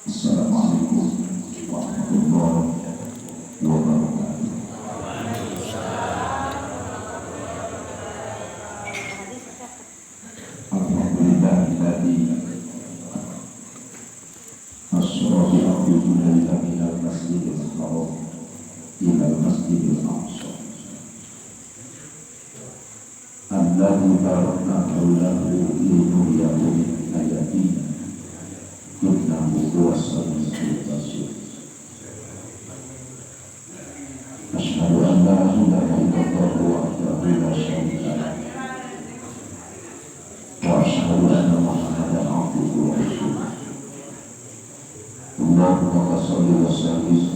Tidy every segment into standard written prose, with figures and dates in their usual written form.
Assalamualaikum warahmatullahi wabarakatuh. Alhamdulillahilladzi asra bi 'abdihi lailan minal masjidil haram ilal masjidil aqsa alladzi barakna hawlahu linuriyahu min ayatina innahu huwas samiul basir. Asyhadu an la ilaha illallah wahdahu la syarika lah wa asyhadu anna Muhammadan abduhu wa rasuluh. Allahumma shalli wa sallim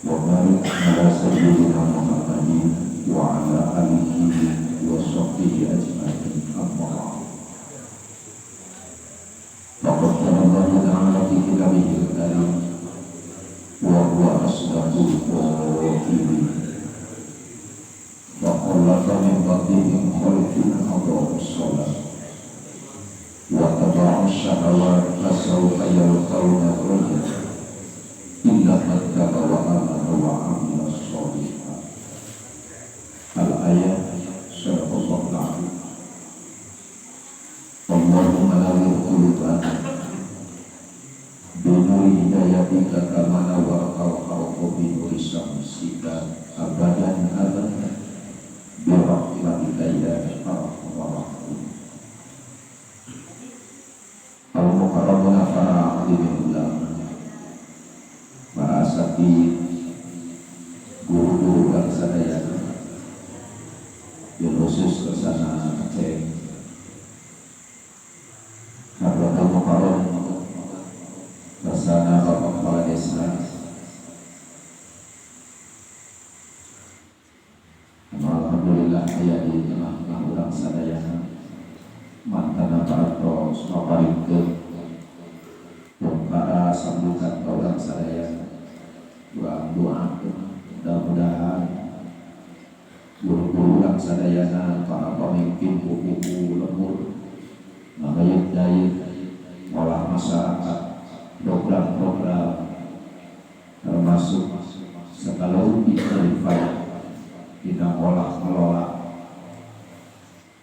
wa barik ala sayyidina Muhammadin wa ala alihi wa sahbihi ajma'in. Amma ba'd. Faqad qala Allahu ta'ala fi kitabihil karim wa huwa asdaqul qailin. Faqallafa min ba'dihim khalfun adha'us shalah wa taba'us syahawat fasawfa yalqawna ghayya illa man taba wa amana wa 'amila shalihan. Al-ayat. Shadaqallahul 'adzim. Allahumma nawwir qulubana bi nuri hidayatika kama nawwartal khalqa bi nuri syamsika abadan abadan bi rahmatika ya arhamar rahimin. Al-mukarramuna para alim ulama, para asatidz, guru-guru bangsa dayana, bil khusus kersana Aceh, Hadratul Mukarram, kersana Bapak Kepala Desa, alhamdulillah aya di tengah-tengah urang sadayana mantana parantos maparingkeun perkara sambutan ka urang sadayana. Urang doakeun mudah-mudahan guru-guru urang sadayana, para pemimpin pupuhu lembur ngagayeuh-gayeuh ngolah masyarakat, program-program termasuk segala rupi daripada dina ngolah ngelola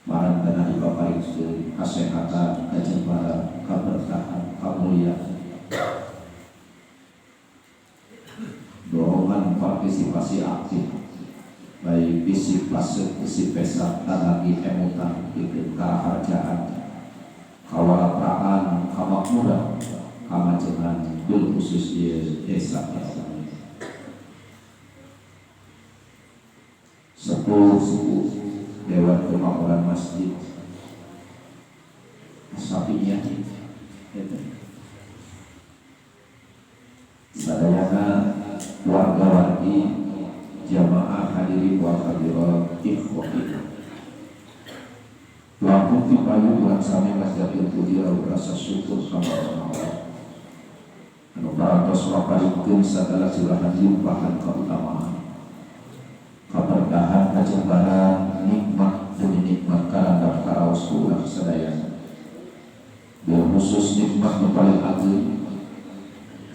marantana dipaparikeun kasehatan, kajembaran, kaberkahan, kamuliaan, dorongan partisipasi aktif baik fisik, pasek, isi pesak, tanagi, emutan, pikeun karaharjaan, kawalapraan, kamakmuran, kamajengan bil khusus ieu desa Karawang. Sepuh-sepuh Dewan Kemakmuran Masjid Sapinya itu sadayana warga-wargi jamaah hadirin wal hadirat ikhwati langkung ti payu urang sami manjatkeun puji rasa syukur ka Allah anu parantos maparingkeun sagala curahan limpahan kautamaan, kaberkahan, kajembaran, nikmat demi nikmat karandap karaos ku urang sadayana. Bil khusus nikmat nu paling ageung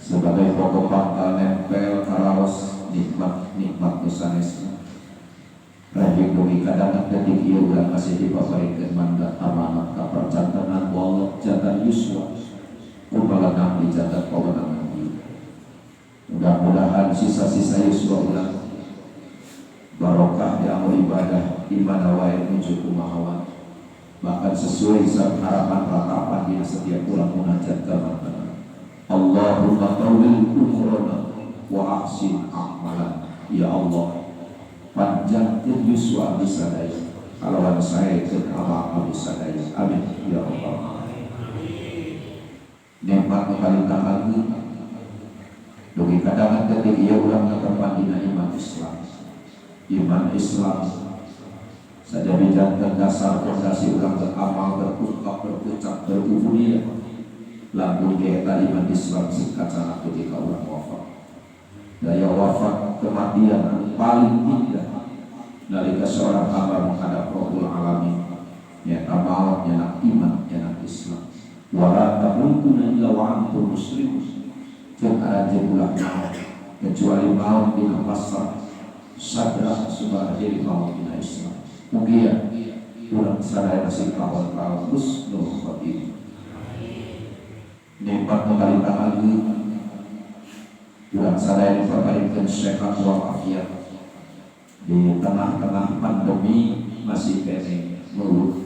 sebagai pokok pangkal nempel karaos nikmat-nikmat nu sanesna. Rahim dugi kadangan detik ieu urang masih dipaparikeun mandat amanat kapercantenan Allah jantan yuswa kumaha di jantan kawenangan ieu. Mudah-mudahan sisa-sisa yuswa urang barokah di amal ibadah di mana wae nuju kumaha, bahkan sesuai harapan ratapan dina setiap urang munajat ka Rabbana. Allahumma tawwil umrana wa ahsin a'malana. Ya Allah, panjangkeun yuswa abdi sadaya kalawan saekeun amal abdi sadaya. Amin ya Allah. Nikmat nu paling ageung dugi kadangan detik ieu urang netepan dina iman Islam. Iman Islam sajadi janten dasar fondasi urang beramal, berungkap, berucap, berubudiyah. Langkung eta iman Islam singkat sangat ketika urang wafat. Daya wafat kematian anu paling indah nalika seorang hamba menghadap Rabbul Alamin, nyata maut nyanak iman, nyanak Islam. Wala tamutunna illa wa antum muslimun. Jeung aranjeun ulah maot kecuali maot dina pasrah sadra subah diri maot dina Islam. Mugia urang sadaya masih kawan ka husnul khotimah. Nikmat nu kalintang ageung, urang sadaya dipaparikeun sehat walafiat di tengah-tengah pandemi masih keneh meureun,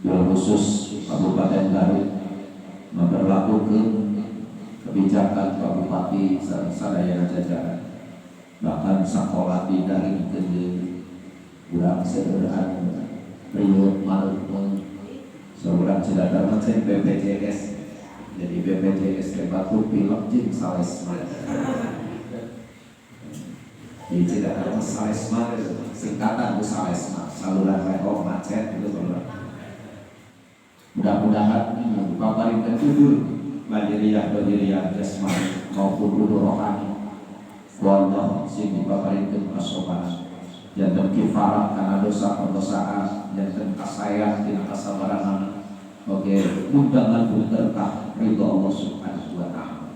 bil khusus Kabupaten Garut memperlakukan kebijakan Pak Bupati sareng sadayana jajaran, bahkan sekolah didaringkeun deui. Urang seueur anu riweuh mareupmeun saurang Cidatar mah cen BPJS, jadi BPJS teh batuk pilek jeung salesma. Di Cidatar mah salesma singkatan ku salesma, saluran leho macet itu saluran. Mudah-mudahan dipaparikeun uzur lahiriah, dohiriah, jasmani maupun uzur rohani. Ku Allah sing dipaparikeun kasopanan, janten kifarah kana dosa perdosaan, janten kasayan tina kasabaranana, oke undangan berkah ridho Allah Subhanahu wa Ta'ala.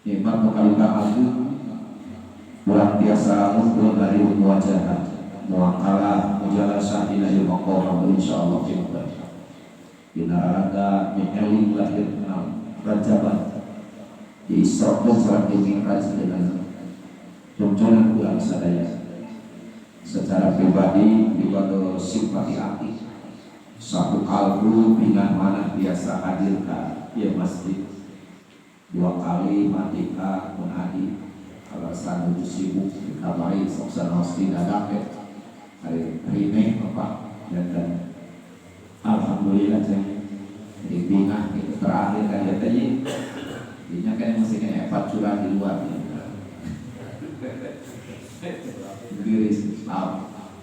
Nikmat nu kalintang ageung, urang tiasa ngumpul dari muwajahah, muakalah, mujalasah dina ieu maqam, insyaallah dina berkah dina raraga mieling lahir enam Rajaban di Isra dan sareng di Mi'raj dengan junjungan urang sadaya. Secara pribadi pribadi simpati hati satu kalbu bingah mana biasa hadir ka ieu masjid, dua kali mati ka pun adi kalau nuju sibuk di kamari sok sanaos dadak ya hari rine apa dan alhamdulillah ceng jadi bingah gitu. Terakhir kan ya tadi dinya kan masih kena empat curah di luar ya. Giris,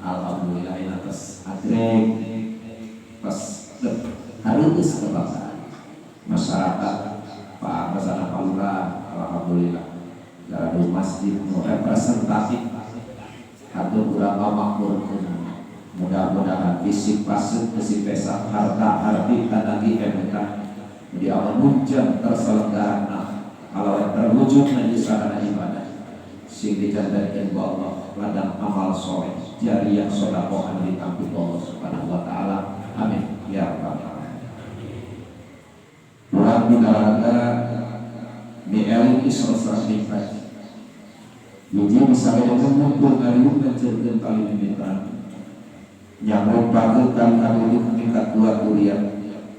alhamdulillah ini atas agreng pas harus kebangsaan masyarakat Pak Kesana Pak Lurah, alhamdulillah dari masjid nu representatif atau urang ngamakmurkeun. Mudah-mudahan fisik pasut besi pesak harta harti tanagi emutan di awal nunjang terselenggara kalau terwujud menjadi sarana ibadah sing dijantankeun ku Allah ladang amal soleh jariah sedekah anu ditampi ku Allah Subhanahu wa Taala. Amin ya rabbal alamin. Urang dina raraga mieling Isra sareng Mi'raj, hiji bisa dengan ngumpul ngariung ngajarkeun tali mimitan nyamrung tali kadudik tingkat dua kuliah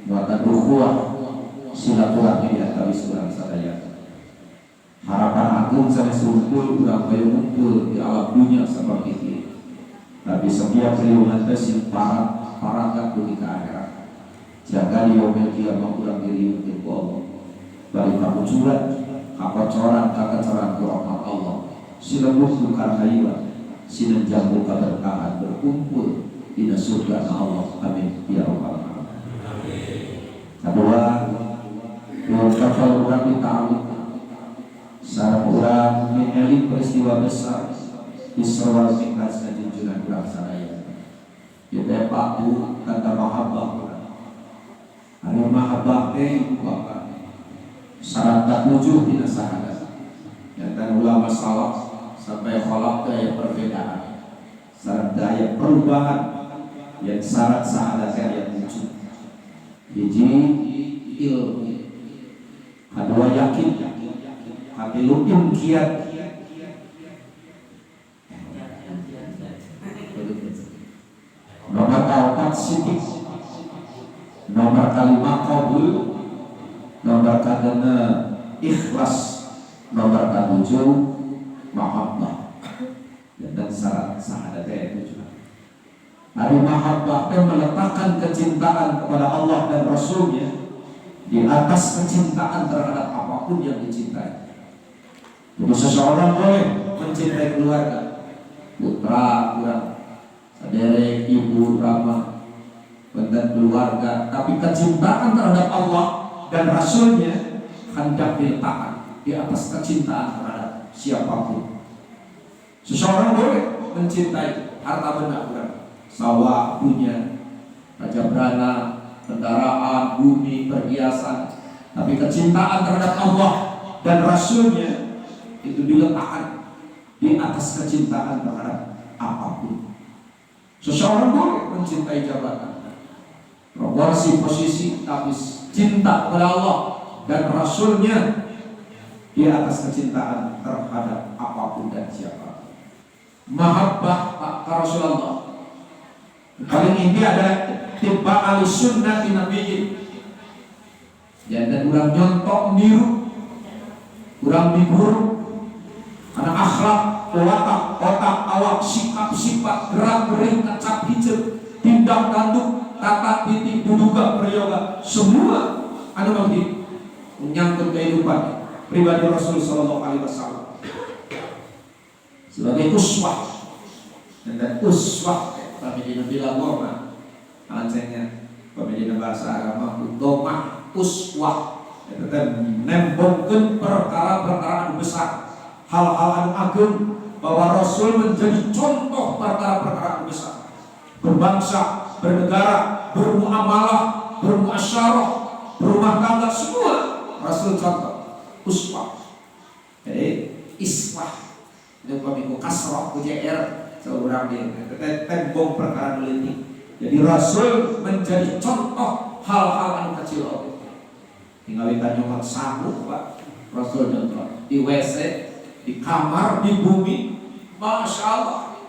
muatan ukhuwah silaturahmi di antawis urang sadaya. Harapan agung sanes ngumpul urang hoyong ngumpul di alam dunia seperti ini, tapi setiap riungan teh sing para paragat dugi ka akhirat, jaga di yaumil kiamah urang diriungkeun ku Allah bari kakucuran kakocoran kakeceran ku rahmat Allah, sila ku karahayuan sina jambu kaberkahan berkumpul dina surga na Allah. Amin ya rabbal alamin. Kedua, nyuwun kapal urang dita'awud sareng urang mieling peristiwa besar Isra wal Mi'raj ngajunjungan urang sadaya. Kita Pak Bu kata mahabbah urang. Ari mahabbah teh ibu bapak syarat tujuh dina sahadat. Dan ulama salaf sampai khalaf teh aya perbedaan. Syarat aya perubahan yang syarat sahadat teh aya tujuh. Hiji ilmu, kedua yakin, katilu inqiyad, nomor keempat sidik, nomor kelima qabul, nomor keenam ikhlas, nomor ketujuh mahabbah. Dan syarat sahadatnya itu juga. Hari mahabbah itu meletakkan kecintaan kepada Allah dan Rasulnya di atas kecintaan terhadap apapun yang dicintai. Jadi seseorang boleh mencintai keluarga, putra, kurang, saudara, ibu, rama, dan keluarga, tapi kecintaan terhadap Allah dan Rasulnya hendak diletakkan di atas kecintaan terhadap siapapun. Seseorang boleh mencintai harta benda kurang, sawah punya, Raja Brana, Kendaraan, bumi, perhiasan. Tapi kecintaan terhadap Allah dan Rasulnya itu diletakkan di atas kecintaan terhadap apapun. Seseorang boleh mencintai jabatan, proporsi, posisi, tapi cinta kepada Allah dan Rasulnya di atas kecintaan terhadap apapun dan siapa. Mahabbah Pak ke Rasulullah paling inti adalah ittiba' sunnati nabiyyin. Dan urang nyontok, niru, urang miguru karena akhlak, watak, otak, awak, sikap, sifat, gerak gerik, kecap hicep, tindak tanduk, tata titi, duduga, prayoga, semua anu menyangkut kehidupan pribadi Rasul Sallallahu Alaihi Wasallam sebagai uswah. Dan uswah pamili bila mah ancengnya, pamili bahasa agama utama uswah itu teh nembongkeun perkara-perkara anu besar, hal-hal anu agung, bahwa Rasul menjadi contoh perkara-perkara anu besar, berbangsa, bernegara, bermuamalah, bermuasyarah, berumah tangga, semua Rasul contoh uswah. Jadi iswah itu pami ku kasroh, ku JR seorang dia tembong perkara ini. Jadi Rasul menjadi contoh hal-hal anu kecil oke. Tinggal kita nyomot sangu, Pak, Rasul contoh di WC, di kamar, di bumi. Masya Allah.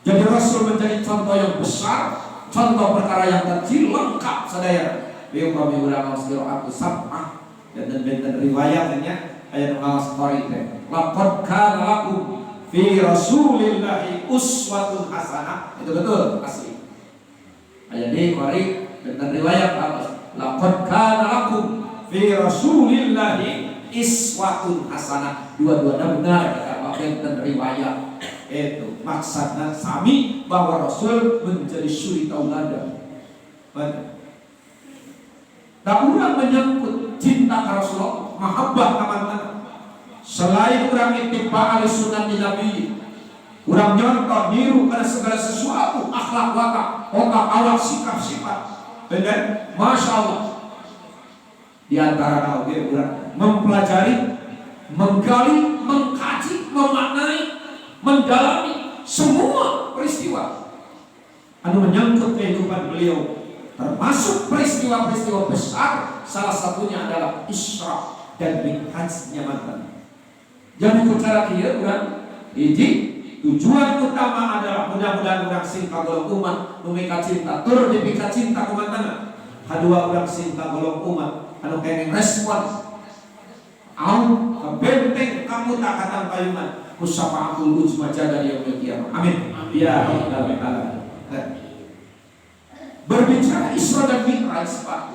Jadi Rasul menjadi contoh yang besar, contoh perkara yang kecil lengkap sadaya. Bieu kami urang ngaos qiraatus sab'ah dan benten riwayatnya aya nu ngaos qori teh. Laqad kana lakum fi Rasulillahi uswatun hasanah. Itu betul asli. Aya di qori benten riwayat apa? Laqad kana lakum fi Rasulillahi iswatun hasanah. Dua-duanya benar kata Pak, benten riwayat. Itu maksudnya sami, bahwa Rasul menjadi suri tauladan. Tak urang menyangkut cinta ke Rasulullah, mahabbah ka mantan. Selain urang ittiba' sunnah Nabi, urang nyontoh, niru pada segala sesuatu, akhlak, watak, otak, awak, sikap, sifat. Benar? Masya Allah. Di antara oge urang mempelajari, menggali, mengkaji, memaknai, mendalami semua peristiwa anu menyangkut kehidupan beliau, termasuk peristiwa-peristiwa besar, salah satunya adalah Isra dan Mi'rajnya mantan. Jadi cara kieu urang hiji tujuan utama adalah mudah-mudahan urang sing kagolong umat nu mika cinta tur dipika cinta ku mantana. Kadua, urang sing kagolong umat anu kenging respon au benteng kamu tak katang payungan ku syafaatul uzma jaga di yaumil kiamah. Amin ya rabbal alamin. Nah, berbicara Isra dan Mi'raj, Pak,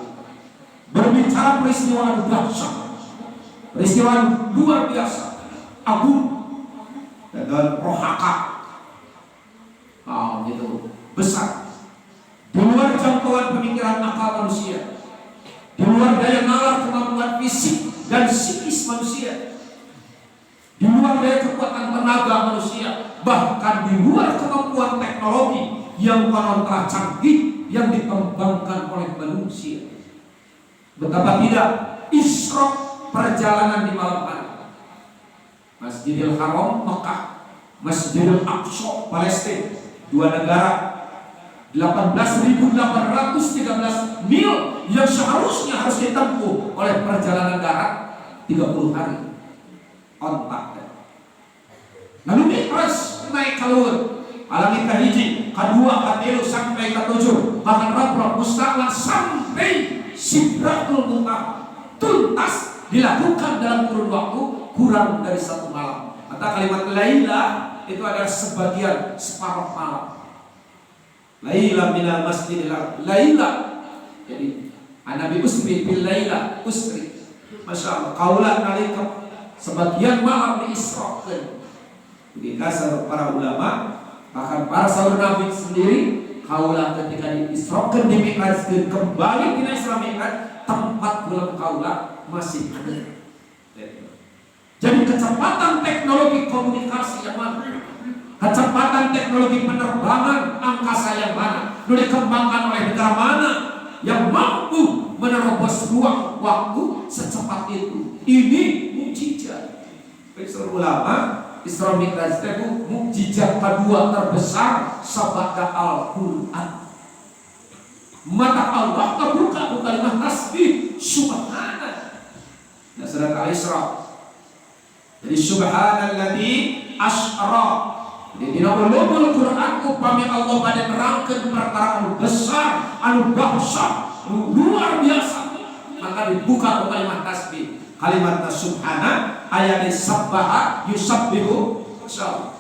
berbicara peristiwa anu dahsyat, peristiwa anu luar biasa agung dan rohaka, oh, gitu, besar, di luar jangkauan pemikiran akal manusia, di luar daya nalar kemampuan fisik dan psikis manusia, di luar daya kekuatan tenaga manusia, bahkan di luar kemampuan teknologi yang konon telah canggih yang dikembangkan oleh manusia. Betapa tidak, Isra, perjalanan di malam hari. Masjidil Haram Mekah, Masjidil Aqsa Palestina, dua negara 18.813 mil yang seharusnya harus ditempuh oleh perjalanan darat 30 hari. Ontak. Lalu Mi'raj naik keluar alami kahiji, kedua, katilu, sampai ketujuh, bahkan Rafraf, Musta'la, sampai Sidratul Muntaha, tuntas dilakukan dalam kurun waktu kurang dari satu malam. Atau kalimat Laila itu adalah sebagian, separuh malam. Laila minal masjidil Laila. Jadi Nabi usri bil Laila usri. Masya Allah. Kaula nalika sebagian malam diisrokeun. Jadi para ulama, bahkan para sahabat Nabi sendiri, kaula ketika diisrokeun, dimi'rajkeun kembali tina Isra Mi'raj, tempat bulan kaula masih ada. Jadi kecepatan teknologi komunikasi yang mana? Kecepatan teknologi penerbangan angkasa yang mana? Lu dikembangkan oleh negara mana? yang mampu menerobos ruang waktu secepat itu. Ini mukjizat. Besar ulama, Isra Mi'raj itu mukjizat kedua terbesar sabada Al-Quran. Mata Allah terbuka ku kalimat tasbih subhana. Nah, surat Al-Isra. Jadi subhanalladzi asra. Jadi dina ulumul Quran, upami Allah pada nerangkeun perkara anu besar, anu dahsyat, anu luar biasa, maka dibuka ku kalimat tasbih. Kalimat subhana aya di sabbaha yusabbihu, masyaallah.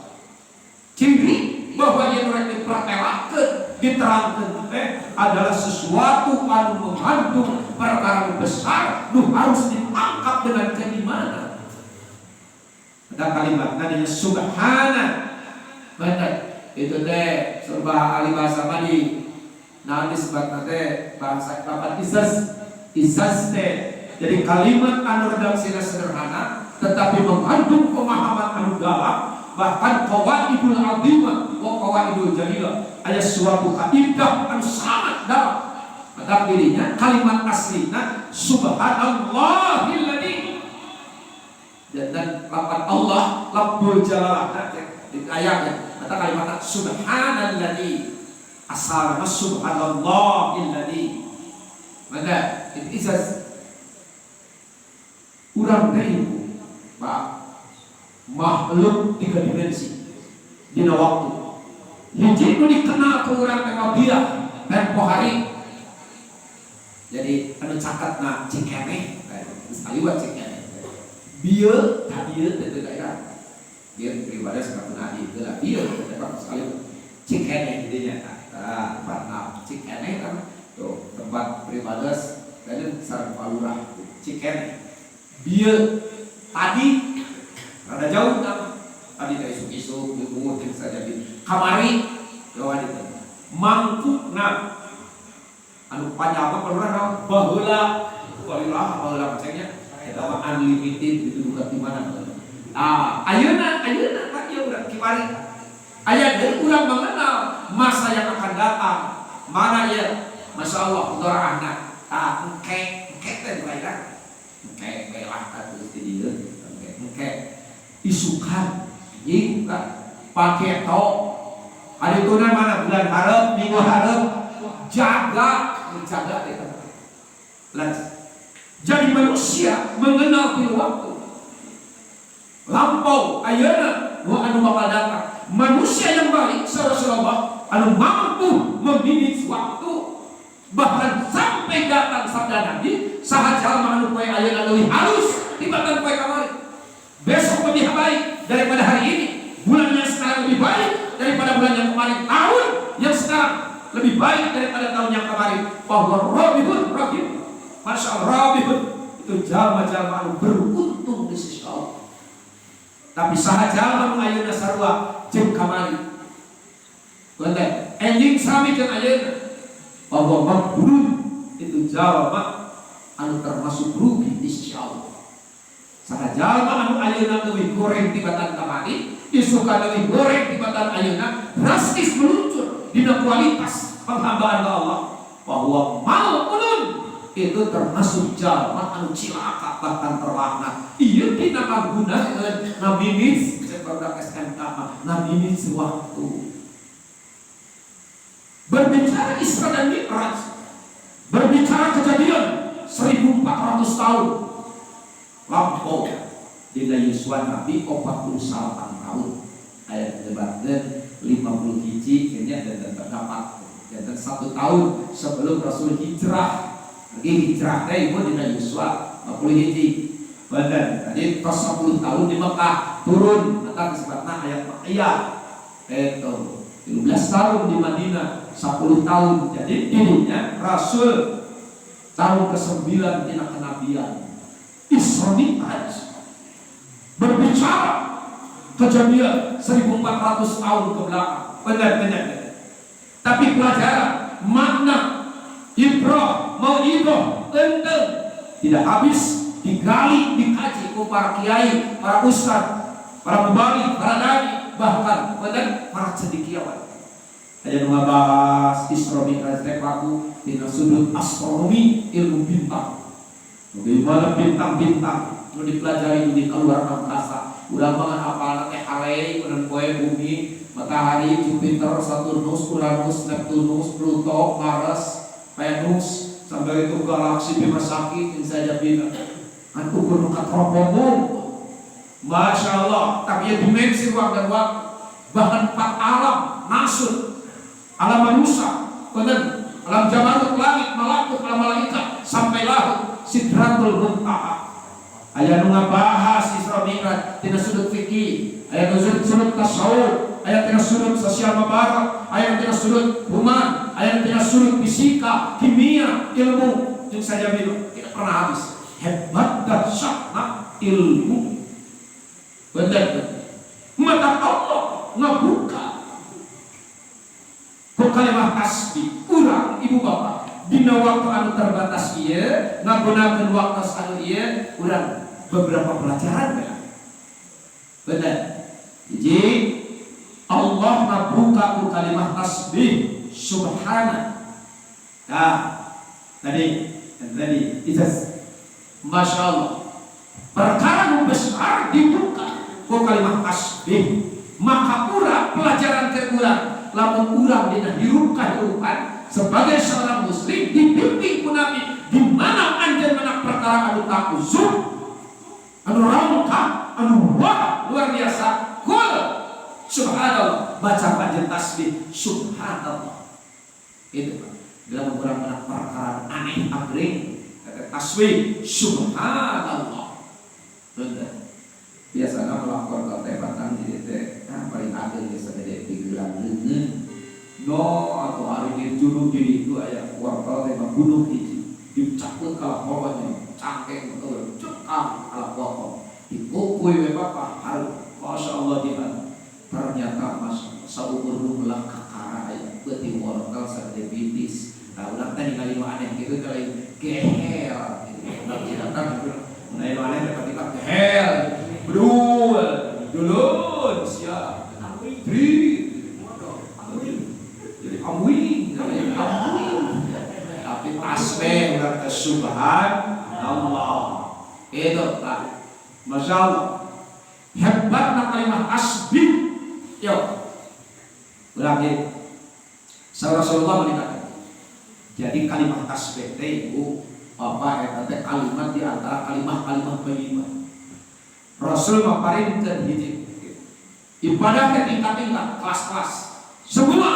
Ciri bahwa yang rek dipertelakeun, diterangkeun teh adalah sesuatu anu mengandung perkara besar nu harus ditangkap dengan keimanan. Ada kalimat nadinya subhana. Benar. Itu teh serba ahli bahasa madi. Nah, disebut teh bahasa kapan izaz. Izaz teh. Jadi kalimat anu redaksina sederhana tetapi mengandung pemahaman anu dalam, bahkan qawaidul azimah wa qawaidul jalilah, aya suatu kaidah anu sangat dalam. Maka dirinya kalimat aslina subhanallahilladzi dan lapan Allah lafzul jalalah di ayatnya kata kalimat subhanalladzi, asal subhanallahilladzi. Mana itu izaz. Urang teh, ibu, Pak, makhluk tiga dimensi dina waktu. Hiji nu dikenal ke urang teh biah tempo hari. Jadi anu caketna Cikeneh, geus kaliwat Cikeneh. Bieu ka dieu teh daerah. Bieu pribadi sakatuna adi heula bieu teh Pak sekali Cikeneh dinya. Tah, tempatna Cikeneh kan tuh tempat pribadi dan sareng palurah Cikeneh. Bieu tadi rada jauh kan, tadi dari isuk-isuk mungkin saja di kamari jawa itu mangkukna anu panjang mah palurah naon baheula, baheula baheula macamnya eta mah unlimited gitu, bukan di mana. Ah, ayeuna ayeuna Pak, ieu urang kiwari aya deui urang mengenal masa yang akan datang. Mana ya, Masya Allah, doraahna tah engke engke teh lain engke belah terus di dieu engke engke isukan anjing kan paketo hari itu, mana bulan hareup, minggu hareup, jaga jaga itu. Jadi manusia mengenal di waktu lampau, ayeuna, nu anu bakal datang. Manusia yang baik, Rasulullah, anu mampu memanage waktu, bahkan sampai datang sabda Nabi, saha jalma anu poe ayeuna leuwih halus tibatan poe kamari, besok lebih baik daripada hari ini, bulan yang sekarang lebih baik daripada bulan yang kemarin, tahun yang sekarang lebih baik daripada tahun yang kemarin, bahwa rabihun rabih, masya Allah, rabihun itu jalma-jalma anu beruntung di sisi Allah. Tapi saha jalma nu ayeuna sarua jeung kamari, punten, enjing sami jeung ayeuna, bahwa maghbunun, itu jalma anu termasuk rugi di sisi Allah. Saha jalma anu ayeuna leuwih goreng tibatan kamari, isukan leuwih goreng tibatan ayeuna, drastis meluncur dina kualitas penghambaan ke Allah, bahwa mal'unun, itu termasuk jalma anu cilaka bahkan terlaknat. Ieu dina kagunakeun ngaminis, cek barudak SMK mah ngaminis waktu. Berbicara Isra dan Mi'raj, berbicara kejadian 1400 tahun lampau, dina yuswa Nabi 48 tahun, ayat lebatkan 50 hiji kayaknya, dan terdapat dan satu tahun sebelum Rasul hijrah. Lagi hijrah teh ibu dina yuswa 50 hiji. Badan tadi tos 10 tahun di Mekah, turun maka disebutna ayat Makkiyah itu. 13 tahun di Madinah, 10 tahun. Jadi dirinya Rasul tahun ke-9 dina kenabian. Isra Mi'raj berbicara kejadian 1400 tahun ke belakang. Benar, benar, benar. Tapi pelajaran, makna, ibrah, mauidhah, ente tidak habis digali, dikaji ku para kiai, para ustad, para mubalig, para dai, bahkan benar para cendekiawan. Aya nu ngabahas Isra Mi'raj teh paku tina sudut astronomi, ilmu bintang. Bagaimana bintang-bintang nu dipelajari di keluar angkasa. Urang mah apalna teh Halley, kemudian poe bumi, matahari, Jupiter, Saturnus, Uranus, Neptunus, Pluto, Mars, Venus, sampai itu galaksi Bima Sakti jeung sajabina. Kan ukur nu kateropong. Masya Allah, tapi ya dimensi ruang dan waktu, bahkan empat alam, nasut, alam manusia, kemudian alam jabarut, langit, malakut, alam malaikat, sampai lahut, sidratul muntaha. Aya nu ngabahas Isra Mi'raj tina sudut fikih, aya nu sudut tasawuf, aya tina sudut sosial mabarak, aya tina sudut human, aya tina sudut fisika, kimia, ilmu, jeung sajabina tidak pernah habis. Hebat dahsyatna ilmu. Benar. Mata Allah ngabuka ku kalimah tasbih. Urang ibu bapak dina waktu anu terbatas ieu ngagunakeun waktu anu ieu, urang beberapa pelajaran ya. Benar. Hiji, Allah ngabuka ku kalimah tasbih subhana. Nah, tadi tadi ijaz. Masya Allah. Perkara nu besar dibuka ku kalimah tasbih. Maka urang pelajaran ke urang, lamun urang dina hirup kahirupan sebagai seorang muslim dibimbing ku Nabi, di mana anjeun menak perkara anu takuzum, anu rangka, anu wah luar biasa, kul subhanallah, baca panjang tasbih subhanallah. Itu Pak, dalam urang menak perkara aneh agring, kata tasbih subhanallah. Bener. Biasanya melapor ke teh batang jadi teh, nah, paling ageng biasa gede pigelang leungeun no atau hari ini juru di itu aya wortel teh bunuh hiji dicakut kalah kolonnya cangkeng betul cekang kalah potong dikukui we bapak harus. Masya Allah, dia ternyata masya Allah saukur nu belah kakara aya beuti wortel sagede bitis. Nah, urang teh ningali nu aneh gitu teh lain gehel gitu. Urang datang gitu mun aya nu aneh teh tiba gehel bedul dulun siap tri jadi amuing amuing, tapi tasbih urang teh subhanallah itu Pak. Masya Allah, hebatna kalimat tasbih. Yuk lagi Rasulullah mengatakan, jadi kalimat tasbih teh ibu apa eta teh kalimat di antara kalimat-kalimat thayyibah. Rasul maparinkeun hiji ibadah ke tingkat-tingkat, kelas-kelas, semua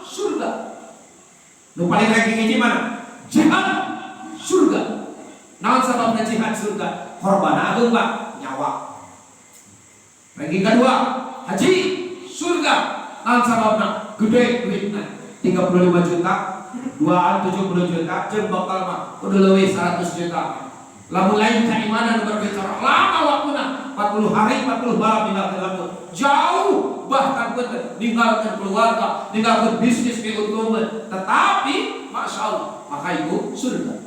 surga. Nu paling ranking hiji mana? Jihad surga. Naon sababna jihad surga? Korban agung Pak, nyawa. Ranking kedua, haji surga. Naon sababna? Gede duitna. 35 juta, duaan 70 juta, jeung bakal mah kudu leuwih 100 juta. Lamun lain keimanan berbicara lama waktuna 40 hari 40 malam ninggalkeun lembur. Jauh bahkan pun ninggalkan keluarga, ninggalkan bisnis keuntungan. Tetapi masya Allah, maka ibu surga.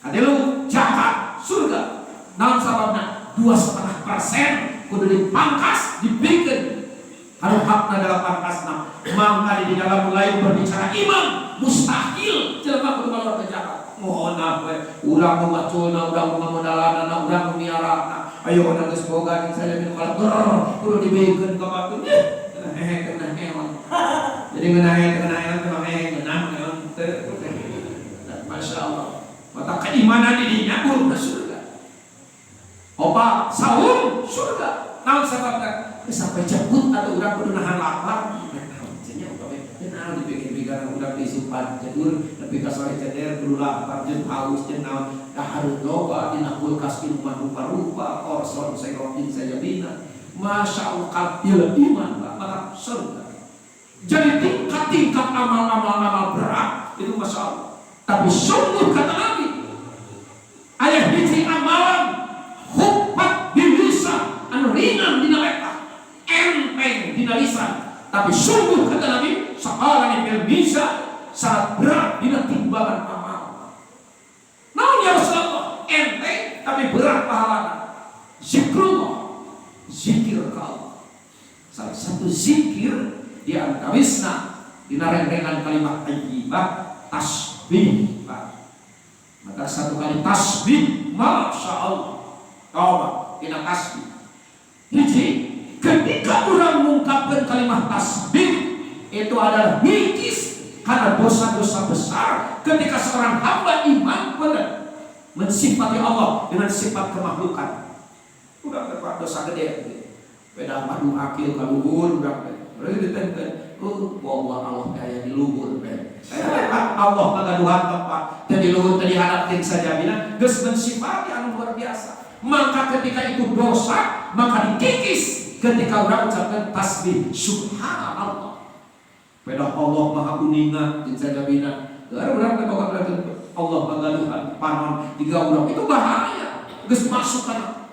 Katilu zakat surga. Naon sababna? 2,5% kudu dipangkas, dibikin kalau hakna dalam pangkasna. Mangka di dalam mulai berbicara iman mustahil jelema kudu keluar ke zakat. Mohon apa urang nu maculna, urang nu ngamodalana, urang nu miarana, ayo urang geus boga jeung saya minum kalau ger kudu dibikeun ka batur. Hehe kena hewan. Jadi ngeunah kena hewan teh mah ngeunah hewan teu. Masya Allah. Mata keimanan dirinya burung ke surga. Opa saum surga. Naon sababna? Sampai jemput atau urang kudu nahan lapar. Cenah upami teu naon dipikir-pikir urang disupan jedur nepi ka sore ceder kudu lapar jeung haus jeung naon, dahar loba dina kulkas minuman rupa-rupa, orson serok jeung sajabina. Masya Allah, kalbil iman Pak, maka surga. Jadi tingkat-tingkat amal-amal amal berat itu Masya Allah. Tapi sungguh kata Nabi, ayah hiji amalan khufat bilisan anu ringan dina letah, enteng dina lisan, tapi sungguh kata Nabi sakalani fil mizan, sangat berat dina timbangan amal. Naon ya Rasulullah? Enteng tapi berat pahalana. Zikrullah, zikir ke Allah. Salah satu zikir di antawisna Dina rengrengan kalimat thayyibah tasbih, Pak. Maka satu kali tasbih, masya Allah. Coba dina tasbih. Hiji, ketika orang mengungkapkan kalimat tasbih itu adalah ngikis karena dosa-dosa besar ketika seorang hamba iman benar mensifati Allah dengan sifat kemakhlukan. Udah dapat dosa gede. Beda madu akil ka luhur urang teh. Berarti ditenten, oh, bahwa Allah aya di luhur teh. Allah ngagaduhan tempat teu di luhur, teu dihadapkeun sajabina, geus mensifati anu luar biasa. Maka ketika itu dosa, maka dikikis ketika orang ucapkan tasbih subhanallah. Beda Allah maha uninga jeung sajabina. Gara urang teh boga Allah ngagaduhan panon tiga urang, itu bahaya. Geus masuk kana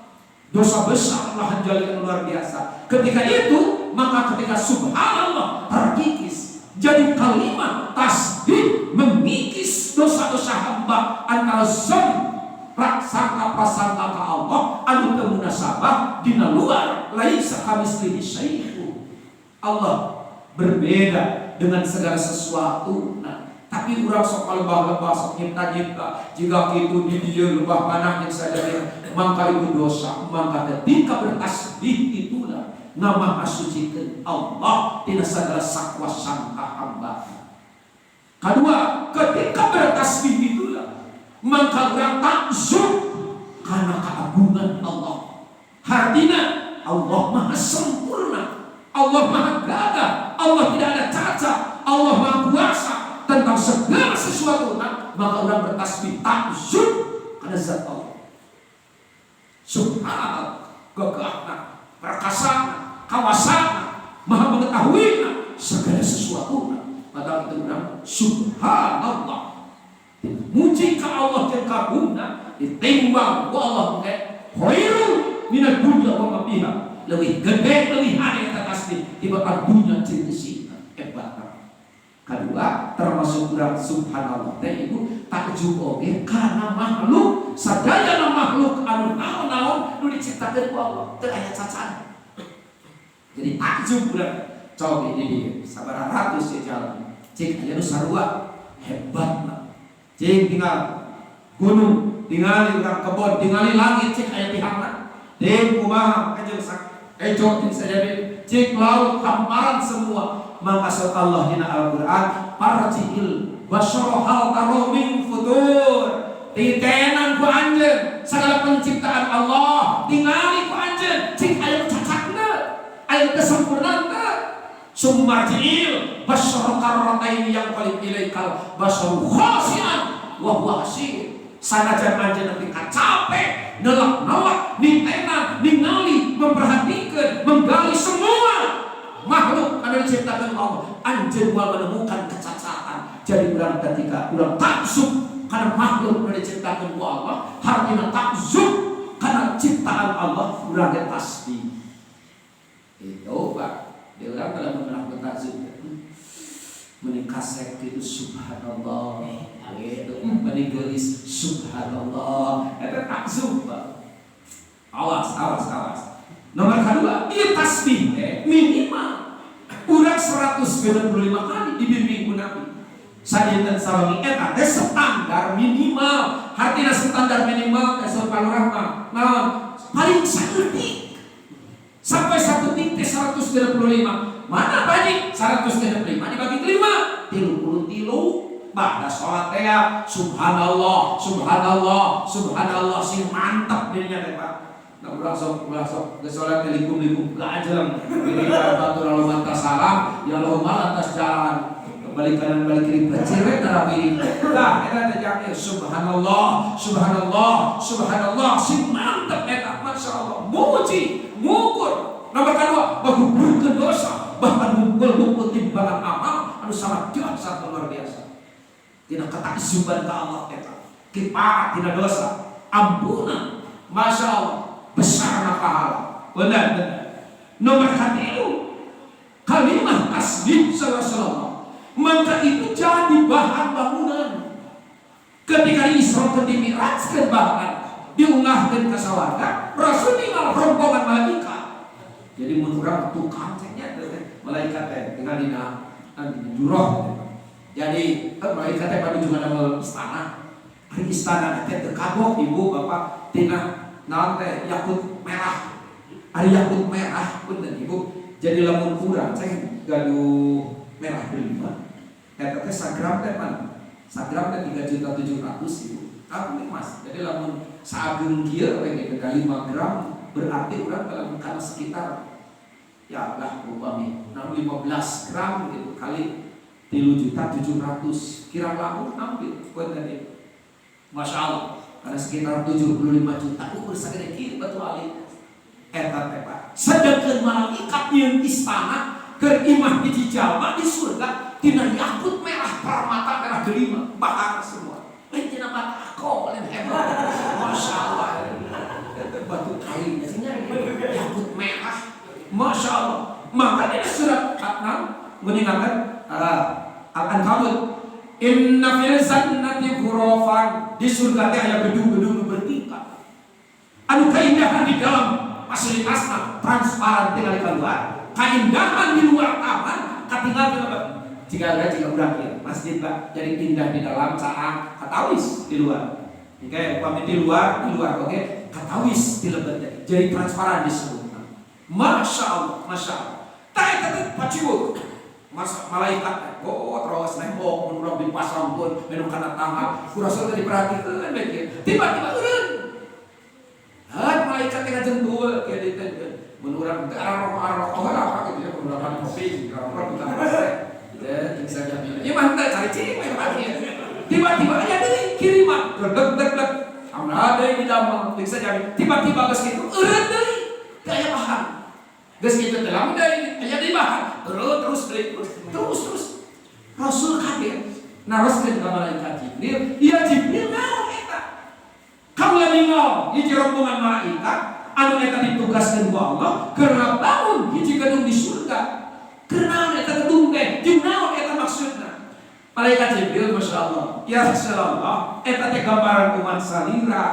dosa besar, lahan jalikan luar biasa. Ketika itu, maka ketika subhanallah terkikis. Jadi kalimat tasbih mengikis dosa-dosa hamba antara zon prasangka prasangka ke Allah anu teu munasabah dina luar laisa kamitslihi syai'un. Allah berbeda dengan segala sesuatu. Nah, tapi urang sok lebah-lebah, sok nyipta-nyipta jika itu di dia lebah mana yang saja, maka itu dosa. Maka ketika bertasbih itulah nama asucikan Allah tidak segala sakwa sangka hamba. Kedua, ketika bertasbih itulah maka orang takjub karena keagungan Allah. Artinya Allah maha sempurna, Allah maha gagah, Allah tidak ada cacat, Allah maha kuasa tentang segala sesuatu. Nah, maka orang bertasbih takjub karena zat Allah. Subhanallah, gagahna, perkasana, kawasana, maha mengetahui segala sesuatu. Maka itu orang subhanallah. Muji ka Allah jeung kagumna ditimbang ku Allah ke khairu minad dunya wa ma fiha. Leuwih gede, leuwih hade eta tasbih tibatan dunya jeung eusina. Hebat. Kedua, termasuk urang subhanallah teh ibu takjub oge karena makhluk sadayana, makhluk anu naon-naon nu diciptakeun ku Allah teu aya cacat. Jadi takjub urang. Coba ini dia sabaraha ratus ya jalan. Cik aya nu sarua hebat. Cik tinggal gunung, tinggali urang kebon, tinggali langit, cik aya tihangna. Cik kumaha kajeng sak ejo jeung sajabina. Cik laut, hamparan semua. Maka saat Allah dina Al-Qur'an farji'il basara hal tara min futur. Titenan ku anjeun segala penciptaan Allah, tingali ku anjeun cik aya cacatna, aya kesempurnaan teu. Summarji'il basara karrataini yanqalib ilaikal basaru khasi'an wa huwa hasir. Sanajan anjeun nanti kacape nelak-nelak nitenan ningali memperhatikan menggali semua makhluk anu diciptakan Allah, anjeun moal menemukan kecacatan. Jadi urang ketika urang takjub karena makhluk anu diciptakan ku Allah, artinya takjub karena ciptaan Allah, urang ge tasbih itu, Pak. Dia orang kalau melakukan takjub meni kasep itu subhanallah gitu, meni geulis subhanallah, itu takjub, Pak. Awas, awas, awas. Nomor kedua, ieu tasbih teh minimal urang 195 kali dibimbing ku Nabi sadinten sawengi. Eta teh standar minimal. Hartina standar minimal teh saur Rahmah naon? Paling saeutik sampai satu titik 135. Mana banyak 135 dibagi 5, 33. Ba'da sholat teh ya subhanallah, subhanallah, subhanallah, sing mantap dirinya teh, Pak. Nah, ulah sok geus salat teh likum-likum gajeng. Ini batur lalu lantas salam, ya Allahumma lantas jalan. Balik kanan balik kiri becir we tarawih. Nah, eta teh jangan subhanallah, subhanallah, subhanallah, sing mantep eta, masyaallah. Muji, ngukur. Nomor kedua, menggugurkeun dosa, bahkan ngumpul-ngumpul timbangan amal anu sangat dahsyat luar biasa. Tina ketakjuban ka Allah eta. Kiparat tina dosa, ampunan. Masya Allah, besar pahala. Benar, benar. Nomor katilu, kalimat tasbih sallallahu, maka itu jadi bahan bangunan. Ketika di Isra ke Mi'rajkeun, bahkan diungahkeun ke sawarga, Rasul tinggal rombongan malaikat. Jadi mun urang tukang ceknya teh malaikat teh tinggal dina Jurah. Jadi malaikat teh pada juga nama istana. Ari istana teh teu kagok, ibu bapak, tina naon teh, yakut merah. Ari yakut merah, punten ibu. Jadi lamun kurang saya gaduh merah delima. Eta teh sagram teh pan. Sagram teh 3 juta 700, ibu. Aku mas. Jadi lamun saageng kieu we gitu 5 gram, berarti urang dalam kana sekitar ya lah upami 15 gram gitu kali 3 juta 700 kira laku ambil punten ibu. Masya Allah, karena sekitar 75 juta ukur sagede kieu batu alit eta teh, Pak. Sedangkan malaikat nyieun istana keur imah hiji jalma di surga tina yakut merah, permata merah delima, bahar semua. Lain tina batako, lain hebat. Masya Allah. Eta batu kain yakut merah. Masya Allah. Makanya di surat Al-An'am mengingatkan Al-Ankabut. Inna fil jannati ghurafan, di surga teh aya gedung-gedung nu bertingkat. Anu keindahan di dalam fasilitasna transparan tinggal keluar. Keindahan di luar taman katinggal tinggal jika ada jika urang ieu masjid, Pak, jadi indah di dalam, caang katawis di luar. Oke, upami di luar oke katawis di lebet teh. Jadi transparan di seluruh. Masya Allah, Masya Allah. Tah eta teh paciweuh. Mas malaikat oh terus nembok mun urang dipasang pun minum kana tangga ku Rasul teh diperhatikeun bae kieu. Tiba-tiba eureun. Hat malaikat teh ngajentul kieu diteunkeun. Mun urang teh ararok-arok oh apa gitu ya, mun urang kopi ararok kita ya bisa jamin. Ieu mah teh cari ciri we kieu. Tiba-tiba aya deui kiriman deg deg deg. Amna deui di damel bisa jamin. Tiba-tiba geus kitu eureun deui. Teu aya bahan. Geus kitu teh lamun deui aya deui bahan. Terus terus deui terus terus terus. Rasul kaget. Naroskeun ka malaikat Jibril, "Iya Jibril, naon eta?" Kaula ningal hiji rombongan malaikat anu eta ditugaskeun ku Allah keur bangun hiji gedung di surga. Keur naon eta gedung teh? Jeung naon eta maksudna? Malaikat Jibril, Masya Allah. Ya Rasulullah, eta teh gambaran umat salira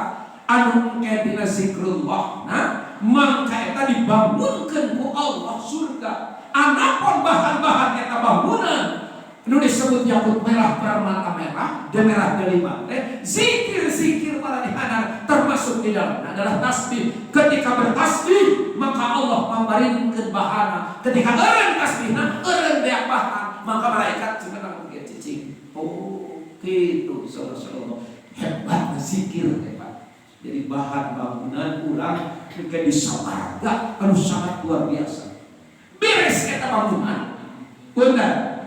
anu engke dina zikrullah. Nah, mangka eta dibangunkeun ku Allah surga. Anapun bahan-bahan eta bangunan nu disebut yakut merah, permata merah dan merah delima teh zikir-zikir maranehana, termasuk di dalamnya adalah tasbih. Ketika bertasbih maka Allah memberikan bahana. Ketika eureun tasbihna, eureun beak bahan, maka malaikat cuma langsung kieu cicing. Oh gitu, saudara-saudara, hebat zikir teh, Pak. Jadi bahan bangunan urang ke di sawarga anu sangat luar biasa. Beres eta bangunan, punten,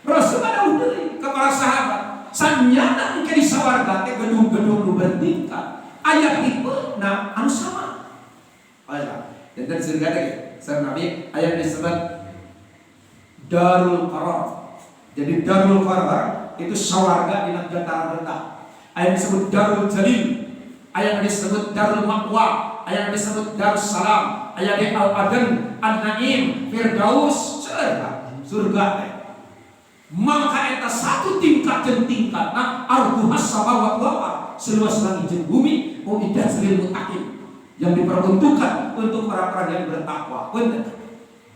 Rasul ada deui ke para sahabat, sanyana engke di sawarga teh gedung-gedung nu bertingkat aya tipe nah anu sama. Aya dan surga teh saur Nabi aya disebut Darul Qarar. Jadi Darul Qarar itu sawarga di dataran rendah. Aya disebut Darul Jalil, aya disebut Darul Ma'wa, aya disebut Darus Salam, aya di Al Aden, An Naim, Firdaus, surga surga teh. Maka eta satu tingkat jeung tingkat nah arduhas samawat wal ard, seluas langit jeung bumi, uiddat lil muttaqin, yang diperuntukkan untuk orang-orang yang bertakwa. Punten,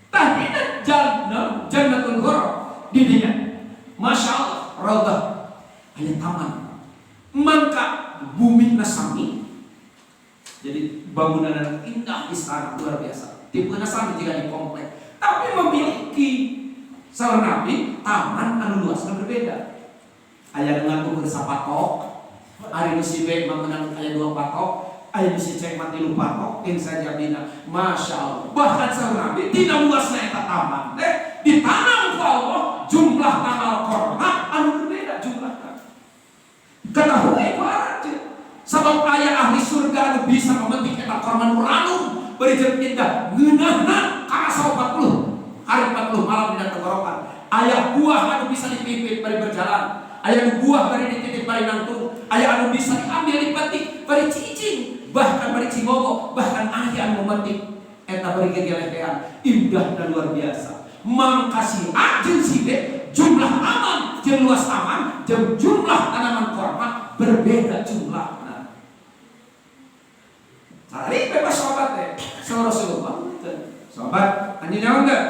tah jannah jannatul ghuraf di dinya, Masya Allah, raudhah aya taman. Mangka bumi sami, jadi bangunan indah, istana luar biasa tipe sami jika di komplek, tapi memiliki saur Nabi taman anu luasnya berbeda. Aya dengan ukur sapatok, ari nu si B mah menang aya dua patok, aya nu si C mah tilu patok, insajabina. Masya Allah. Bahkan saur Nabi tina luasna eta taman teh ditanam ku Allah jumlah tanggal korma anu berbeda jumlahna. Ketahui ku aranjeun. Sabab aya ahli surga anu bisa memetik eta korma nu ranum bari jeung indah ngeunahna karasa 40 hari 40 malam dina tenggorokan. Aya buah anu bisa dipipit bari berjalan, aya anu buah bari dititip bari nangtung, aya anu bisa diambil dipetik bari cicing, bahkan bari cingogo, bahkan aya anu memetik eta bari gegelehean, indah dan luar biasa. Mangka si A jeung si B jumlah taman jeung luas taman jeung jumlah tanaman korma berbeda jumlahna. Cari bebas sahabat teh sama Rasulullah. Sahabat anjeun nyaho teh?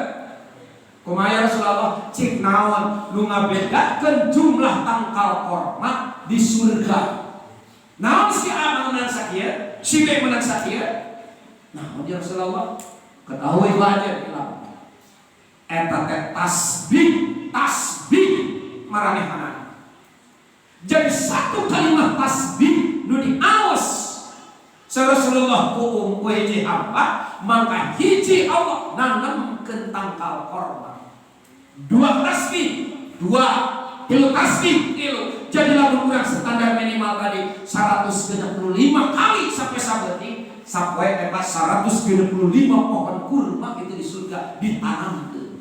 Kumaha ya Rasulullah? Cik naon nu ngabedakeun jumlah tangkal korma di surga? Naon si A menang sakieu, si B menang sakieu? Naon ya Rasulullah? Ketahui aja bilang. Eta teh tasbih, tasbih maranehanana. Jadi satu kalimat tasbih nu diaos Rasulullah ku hiji hamba, maka hiji Allah nanemkeun tangkal korma. Dua tasbih, dua, tilu tasbih, tilu. Jadi lamun urang standar minimal tadi 165 kali sampai sabeuting, sampai eta 165 pohon kurma itu di surga ditanamkeun.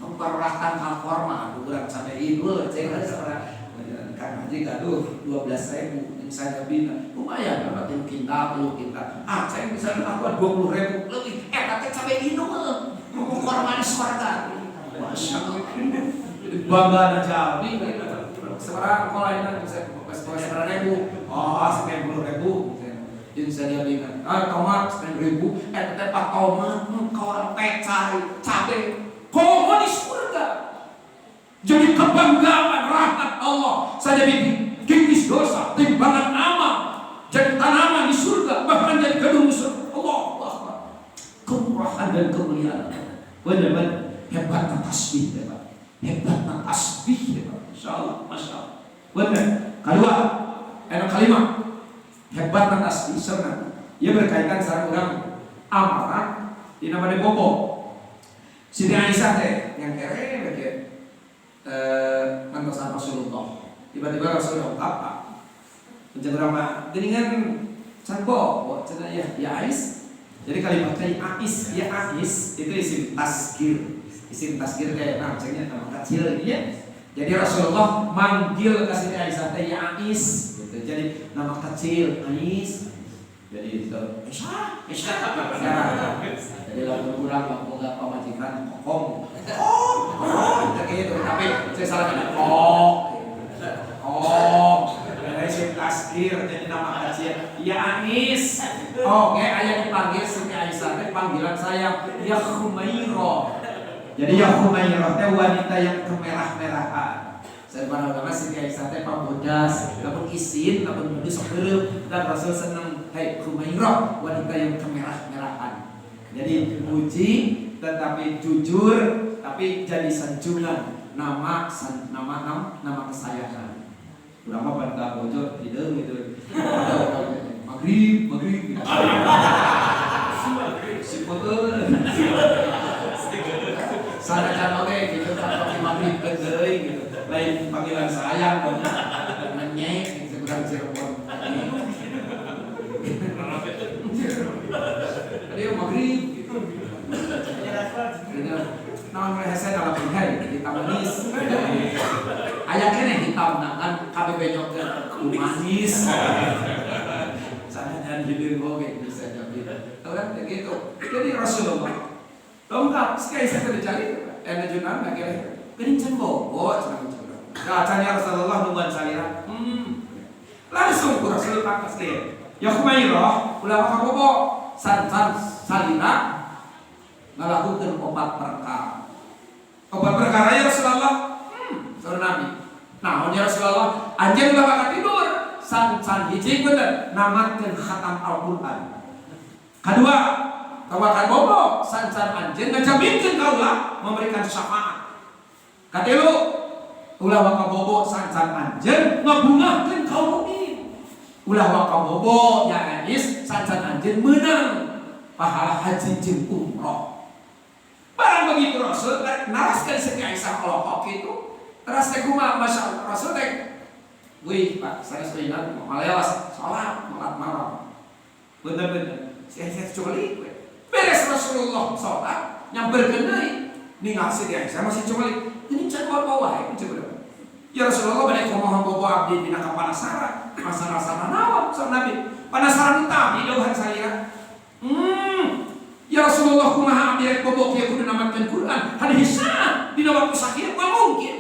Tong barah tangkal korma, aduh urang sampai idul cek seorang Kang Haji gaduh 12.000 yang saya bina lumayan dapat 3 kintal, 3 kintal. Ah, saya bisa aku 20.000 lebih. Eta teh cabe inul ngomong korma di surga. Masya Allah. Bangga aja. Sekarang kalau ini bisa 9.000, oh 90.000. Jadi saya bina. Ah, tomat 9.000. Eta teh pak tomat, engkau pecai, cabe, komo di surga. Jadi kebanggaan rahmat Allah saja kikis dosa, timbangan amal, jadi tanaman di surga, bahkan jadi gedung di surga. Allah Akbar. Kemurahan dan kemuliaan. Benar-benar hebatnya tasbih hebat. Hebatnya tasbih hebat. Insyaallah, masya Allah. Benar. Kedua, enak kelima. Hebatnya tasbih sebenarnya. Ia berkaitan sama orang amaran di nama bobo. Siti Aisyah teh yang kere bagian mantosan Rasulullah. Tiba-tiba Rasulullah apa? Mencegah mah geningan can bobo cenah ya ya Ais. Jadi kalimatnya ya Ais, ya Ais itu isim tasgir. Isim tasgir kayak nah, maksudnya nama kecil gitu ya. Jadi Rasulullah manggil ke Siti Aisyah teh ya Ais gitu. Jadi nama kecil Ais. Jadi itu Aisyah, Aisyah. Jadi lamun urang boga pamajikan kokong. Kokong, kokong kayak gitu. Tapi saya salah kan kok. Kok. Jadi isim tasgir jadi nama kecil. Ya Anis. Oke, aya dipanggil Siti Aisyah teh panggilan sayang ya Khumairah. Jadi ya Khumairah teh wanita yang kemerah-merahan. Saya pada ulama Siti Aisyah teh pabodas, lamun isin, lamun mudu sok heureum dan Rasul seneng, "Hei Khumairah, wanita yang kemerah-merahan." Jadi muji tetapi jujur, tapi jadi sanjungan nama nama nama, nama kesayangan. Urang mah pada bojo hideung gitu. Maghrib, maghrib gitu. Si peueun. Sanajan oge gitu kan maghrib deui gitu. Lain panggilan sayang dong. Menyek gitu urang Cirebon. Tadi maghrib gitu. Naon we hese dalam hai hitam manis. Aya keneh hitam nah kan kabeh benyokeun manis. Sanajan hideung oge bisa jadi. Orang kayak gitu. Jadi Rasulullah lengkap sekali saya dicari junan kira geuning can bobo cenah cenah. Nah, ya Rasulullah nungguan salira. Langsung ku Rasul tangkas dia. Ya Khumairah, ulah ka bobo san-san salira ngalakukeun opat perkara. Opat perkara ya Rasulullah. Saur Nabi. Naon ya Rasulullah? Anjeun ulah bakal tidur. San-san hiji bener namatkeun khatam Al-Qur'an. Kedua, kawakan bobo san-san anjeun ngajaminkeun kaula memberikan syafaat. Katilu, ulah waka bobo san-san anjeun ngabungahkeun kaum mukmin. Ulah waka bobo ya Anis san-san anjeun meunang pahala haji jeung umroh. Barang begitu Rasul naraskeun Siti Aisyah kolokok itu teras teh kumaha Masya Allah Rasul teh wih Pak saya sudah malewas salat salat malam bener-bener si Aisyah culik we. Beres Rasulullah salat nyamperkeun deui ningal Siti Aisyah masih culik ini can bawa wae coba. Ya Rasulullah bade kumaha bobo abdi dina kapanasaran masalah naon saur Nabi panasaran utami dauhan salira. Ya Rasulullah kumaha abdi rek bobo kieu kudu namatkeun Quran hadis hisab dina waktu sakieu moal mungkin.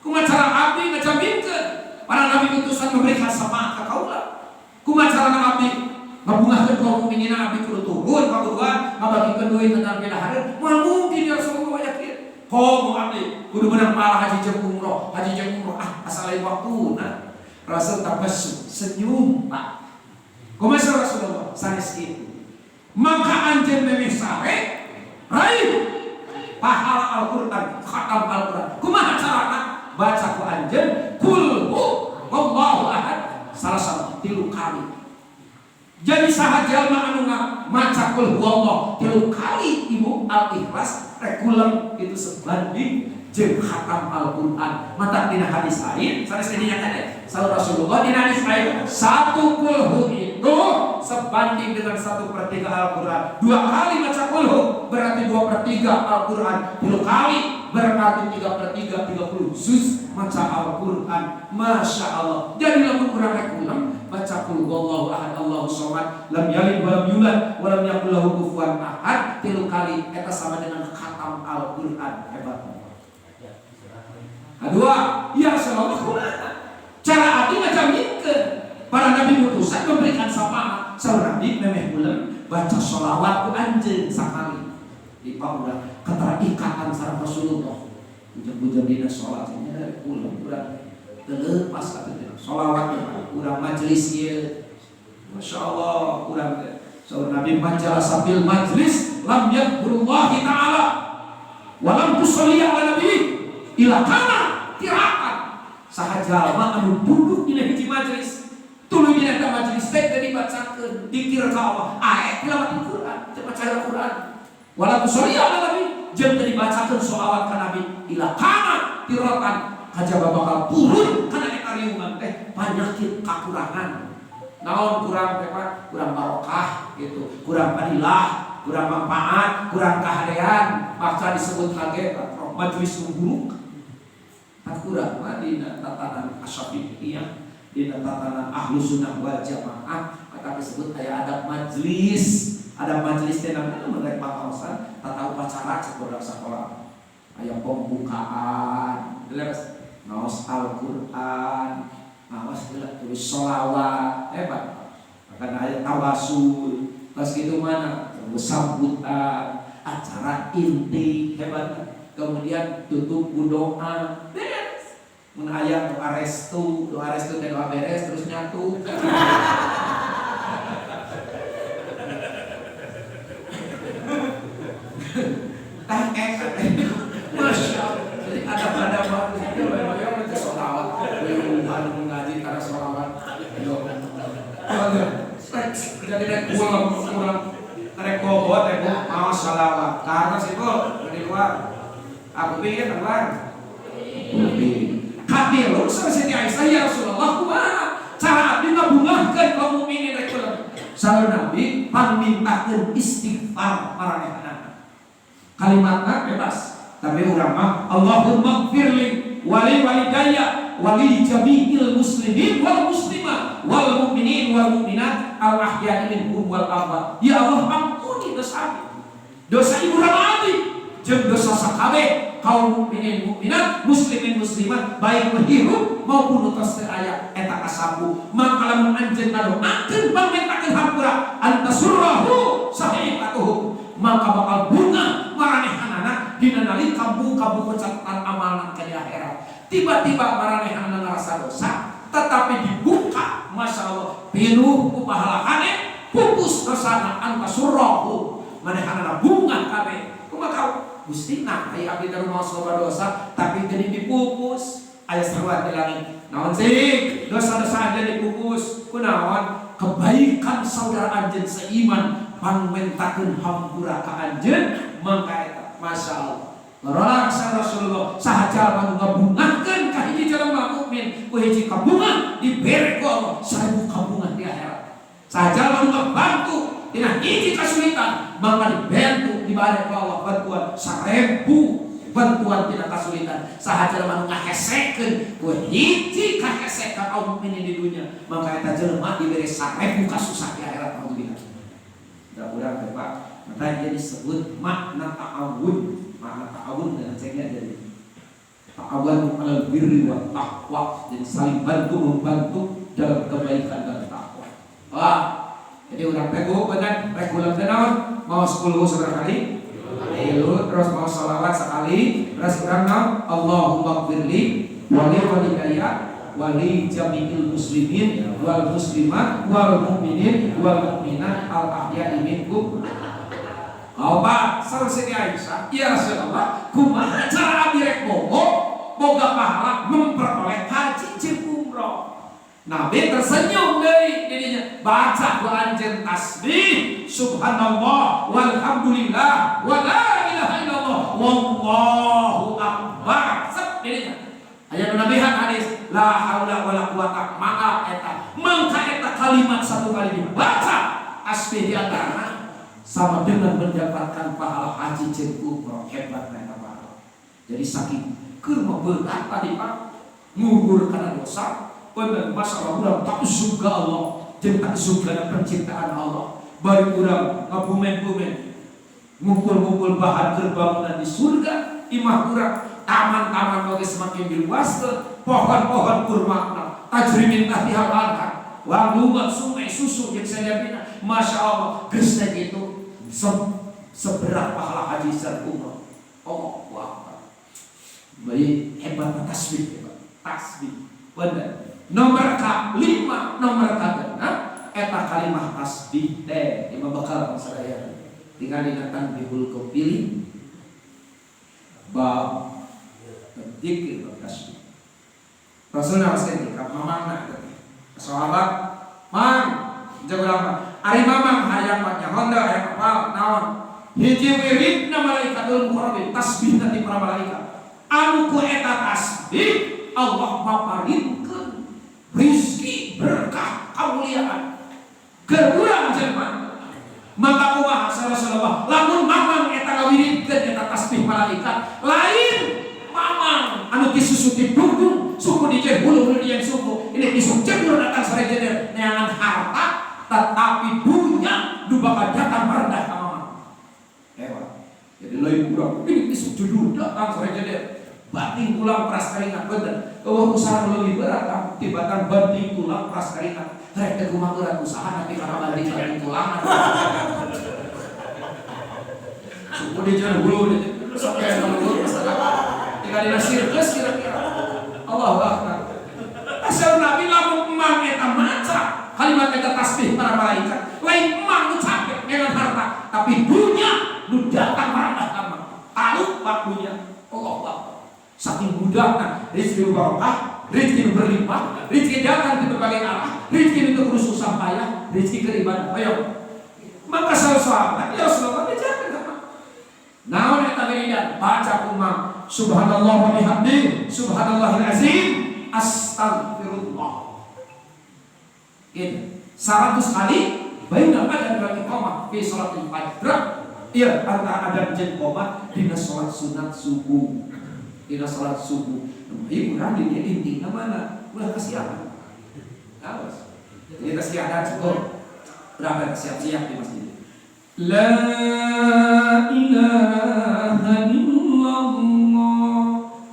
Kumaha cara abdi ngajaminkeun para nabi utusan memberikan syafaat ka kaula. Kumaha carana abdi ngabungahkeun kaum mukminin abdi kudu turun kaburuan ngabagikeun duit tentang pidahareun moal mungkin ya Rasulullah yakin. Komo abdi kudu menang pahala haji jeung umroh, haji jeung umroh ah asal lain waktuna. Rasul tabassum, senyum Pak. Kumaha Rasulullah sanes kitu. Maka anjeun memeh sare raih pahala Al-Qur'an, khatam Al-Qur'an. Kumaha carana? Baca ku anjeun kul huwallahu ahad salah satu 3 kali. Jadi saha jalma anu maca kul huwallah 3 kali ibu Al-Ikhlas rekulem itu sebanding jeung khatam Al-Qur'an. Mata dina hadis lain sanes dinya teh saur Rasulullah dina hadis lain 1 kulhu itu sebanding dengan 1/3 Al-Qur'an. 2 kali maca kulhu berarti 2/3 Al-Qur'an. 3 kali berarti 3/3 30 juz maca Al-Qur'an. Masya Allah. Jadi lamun urang rekulem baca kul huwallahu ahad Allahu somad lam yalid walam yulad walam yakul lahu kufuwan ahad 3 kali eta sama dengan khatam Al-Qur'an. Hebat. Kedua, ya Rasulullah kumaha? Cara abdi ngajaminkeun para nabi utusan memberikan syafaat. Saur nabi memeh ulem baca sholawat ku anjeun sakali. Di urang keterikatan sareng Rasulullah. Ujung-ujung dina sholat nya ulem urang teu leupas atuh tina sholawat urang majelis ieu. Masya Allah urang teh. Saur nabi majalasa fil majlis lam yadhkurullahi ta'ala wa lam tusalli ala nabi ila kana tirakan. Saha jalma anu duduk dina hiji majelis tuluy dina eta majelis teh teu dibacakeun dikir ka Allah ae tilawatil Quran teu maca Quran wala tusalli ala nabi jeung teu dibacakeun sholawat ka nabi ila kana tiratan kajaba bakal turun kana eta riungan teh panyakit kakurangan. Naon kurang teh Pak? Kurang barokah gitu, kurang fadilah, kurang manfaat, kurang kahadean, maka disebut hage majelis buruk. Tak kurang mah dina tatanan asyafi'iyah, dina tatanan ahlu sunnah wal jamaah, maka disebut aya adab majlis. Adab majlis teh namanya mun rek pangaosan tata upacara cek budak sakola. Aya pembukaan, jelas ngaos Al-Qur'an, ngaos heula tulis sholawat, hebat. Akan aya tawasul, pas gitu mana sambutan, acara inti hebat. Kemudian tutup doa, beres. Mun aya doa restu teh doa beres terus nyatu. Tah Masya Allah. Jadi ada pada baru yang itu sholawat, anu ngaji karena sholawat. Jadi rek pulang kurang rek bobot rek mau sholawat. Karena sih bu di luar. Aku pikir keluar. Katilu Siti Aisyah ya Rasulullah kumaha? Cara abdi ngabungahkeun kaum mukminin rek pulang. Saur Nabi pangmintakeun istighfar maranehanana. Kalimatna bebas. Tapi urang mah Allahumma gfirli wali walidayya wali jami'il muslimin wal muslimat wal mu'minin wal mu'minat al ahya'i minhum wal amwat. Ya Allah ampuni dosa abdi. Dosa ibu rama abdi jeung dosa sakabeh kaum mukminin mukminat muslimin muslimat baik nu hirup maupun nu tos teu aya eta kasapu. Maka lamun anjeun ngadoakeun pangmentakeun hampura antasurrahu sahifatuhu maka bakal bunga maranehanana dina nalika buka buku catatan amalna ka di akhirat. Tiba-tiba maranehanana ngarasa dosa tetapi dibuka Masya Allah pinuh ku pahala hane pupus dosana antasurrahu manehanana bunga kabeh. Kumaha Gusti nah aya abdi teh rumaos loba dosa tapi teu dipupus. Aya seruan di langit naon sih dosa-dosa anjeun dipupus kunaon kebaikan saudara anjeun seiman pangmentakeun hampura ka anjeun mangka eta Masya Allah. Lorolak sa Rasulullah saha jalma nu ngabungahkeun ka hiji jelema mukmin ku hiji kabungan dibere ku Allah 1000 kabungan di akhirat. Saha jalma nu ngabantu dina hiji kasulitan maka dibantu dibere ku Allah bantuan 1000 bantuan tina kasulitan. Saha jelema nu ngahesekeun ku hiji kahese ka kaum mukminin di dunia maka eta jelema dibere 1000 kasusah di akhirat. Alhamdulillah. Da urang teh Pak, maka dia disebut makna ta'awun. Makna ta'awun dan cengnya jadi ta'awun alal birri wa taqwa, jadi saling bantu membantu dalam kebaikan dan takwa. Wah, jadi urang teh bener rek ulang teh naon? Mau 10 sabaraha kali? tilu terus mau sholawat sekali terus urang naon Allahumma gfirli wali walidayya wali jami'il muslimin wal muslimat wal mu'minin wal mu'minat al ahya'i minkum. Obat saur Siti Aisyah, ya Rasulullah, kumaha cara abdi rek boga pahala memperoleh haji jeung umroh. Nabi tersenyum deui didinya, baca ku anjeun tasbih subhanallah walhamdulillah wa la ilaha illallah wallahu akbar. Sep didinya. Aya nu nabihan hadis la haula wala quwata ma'a eta. Mangka eta kalimat satu kali dibaca tasbih di antara sama dengan mendapatkan pahala haji jeung umroh. Hebat eta pahala. Jadi saking keur mah berat tadi Pak, ngugur kana dosa. Bener, masalah urang tak surga Allah, jeung tak surga penciptaan Allah. Bari urang ngabumen-bumen, ngumpul-ngumpul bahan kerbangunan di surga, imah urang, taman-taman oge semakin diluaskeun, pohon-pohon kurma, tajri min tahtihal anhar, walungan sungai susu jeung sajabina. Masya Allah, geus teh kitu seberat pahala haji sareng umroh. Allahu Akbar. Baik, hebat tasbih, hebat. Tasbih. Bener. Nomor ka 5, nomor ka genep eta kalimah tasbih teh lima bakal sadaya. Tinggal dina tanbihul ghafilin bab dzikir bab tasbih. Rasulullah SAW ka mamangna teh. Sahabat, mang jago urang ari mamang hayang mah nyaho teu hayang apal naon? Hiji wiridna malaikatul muqarrabin, tasbihna ti para malaikat. Anu ku eta tasbih Allah maparinkeun rizki berkah kemuliaan keur urang jelema. Maka kumaha Rasulullah lamun mamang eta ngawiridkeun eta tasbih malaikat lain mamang anu disusu di dudung suku di hulu hulu yang suku ini isuk jemur datang sore jeder neangan harta tetapi dunya nu bakal datang merendah ka mamang. Hebat. Jadi lain urang ini isuk judul datang sore jeder banting tulang peras keringat bener. Eueuh usaha nu leuwih berat kan tibatan banting tulang peras keringat. Rek teh kumaha berat usaha nanti kana banting banting tulang. Suku di jalan hulu di sok kayak hulu masalah. Tinggal dina sirkus kira-kira. Allahu Akbar. Asal Nabi lamun emang eta maca kalimat eta tasbih para malaikat lain emang nu capek dengan harta tapi dunia nu datang merendah ka mamang. Talupa dunia. Allahu Akbar. Saking mudahnya rezeki barokah, rezeki berlimpah, rezeki datang di berbagai arah, rezeki untuk terus susah payah, rezeki keribadah. Ayo. Maka salah sahabat, ya Rasulullah, jangan sama. Naon eta wiridan? Baca kumang subhanallah wa bihamdi, subhanallahil azim, astagfirullah. Gitu. 100 kali baina adzan wal iqamah fi sholatil fajr. Iya, antara adzan jeung qomat dina salat sunat subuh. Dina salat subuh. Ieu urang di dieu intina mana? Ulah kasihan. Awas. Jadi kasihan cukup. Urang siap-siap di masjid. La ilaha illallah.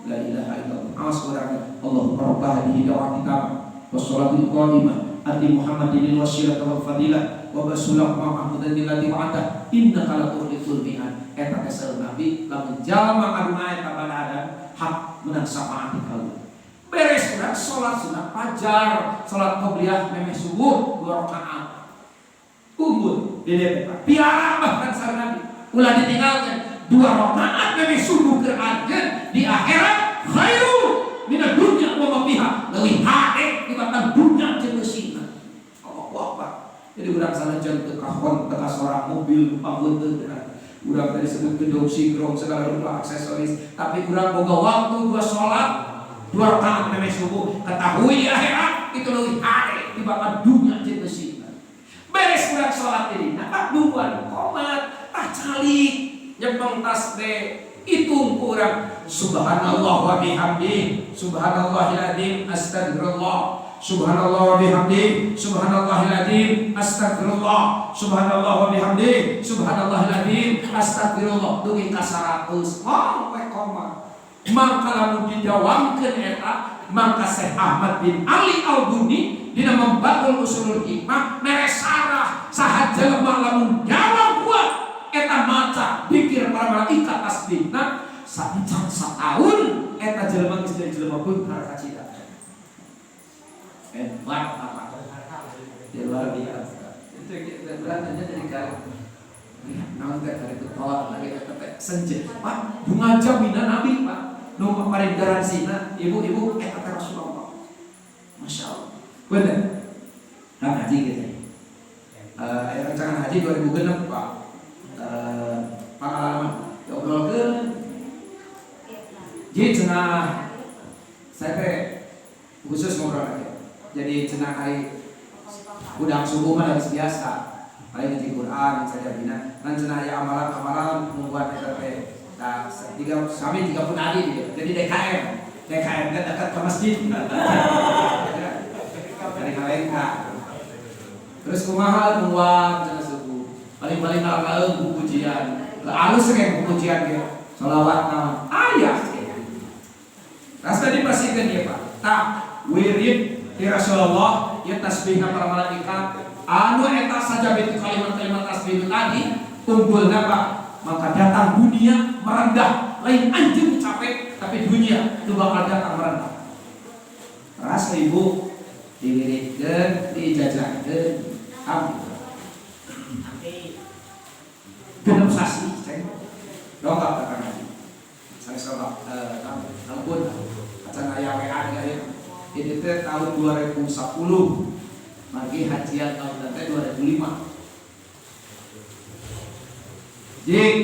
La ilaha illallah. Awas urang. Allahumma rabb hadhihi da'wati tamah wassalatul qa'imah ati Muhammadin wasilata wal fadilah wa basulah mahmudan allati wa'ata innaka la tukhliful mi'ad. Eta teh saur Nabi lamun jalma ngaduna eta pada adan hak menang syafaat ti kaula. Beres urang salat sunat fajar, salat qobliyah memeh subuh 2 rakaat. Unggul di dieu teh. Piara bahkan saur Nabi ulah ditinggalkan 2 rakaat memeh subuh keur anjeun di akhirat khairu minad dunya wa ma fiha, leuwih hade tibatan dunya jeung eusina. Allahu Akbar. Jadi urang sanajan teu kahon teu kasorang mobil panggeuteuh urang tadi sebut gedung sigrong segala rupa aksesoris, tapi urang boga waktu dua sholat 2 rakaat memeh subuh, ketahui di akhirat itu leuwih hade tibatan dunya jeung eusina. Beres urang sholat ini, nah nungguan komat, tah calik, nyepeng tasbih, hitung kurang subhanallah wa bihamdi, subhanallahil azim, astagfirullah, subhanallah wa bihamdi, subhanallahil azim, astagfirullah, subhanallah wa bihamdi, subhanallahil azim, astagfirullah, dugi ka 100, oh we koma. Mangka lamun dijawamkeun eta, mangka Syekh Ahmad bin Ali Al-Buni dina Membangun Usulul Hikmah mere sarah saha jelema lamun jawab kuat eta maca dikir para malaikat Can satahun eta jelema geus jadi jelema beunghar kacida. Hebat apa? Di luar biasa. Itu beratnya jadi kali. Naon teh kali itu tolak lagi eta teh senja. Pak, bunga jaminan Nabi, Pak. Nu paling garansina ibu-ibu eta teh Rasulullah. Masya Allah. Bener. Nah, haji gitu. Rancangan haji 2006, Pak. Pengalaman diobrolkeun. Jadi cenah saya teh khusus ngobrol aja. Jadi cenah hari udang subuh mah harus biasa. Paling ngaji Quran saja bina. Nan cenah aya amalan-amalan membuat eta teh. Nah, tiga kami tiga pun adi gitu. Jadi DKM. DKM kan dekat ke masjid. Dari KWK. Terus kumaha nungguan cenah subuh. Paling-paling ngalakeun pujian. Lah alus kayak pujian ge. Salawat naon? Aya. Rasa dipastikan ya Pak. Tak wirid di Rasulullah ya tasbihna para malaikat anu eta saja itu kalimat-kalimat tasbih itu tadi unggulna Pak, maka datang dunia merendah, lain anjing capek tapi dunia itu bakal datang merendah. Rasa ibu diwiridkeun, dijajahkeun, alhamdulillah. 6 sasi ceng dongkap datang haji. Saya coba telepon acan aya WA aya. Ini teh tahun 2010 lagi hajian tahun teh 2005. Jik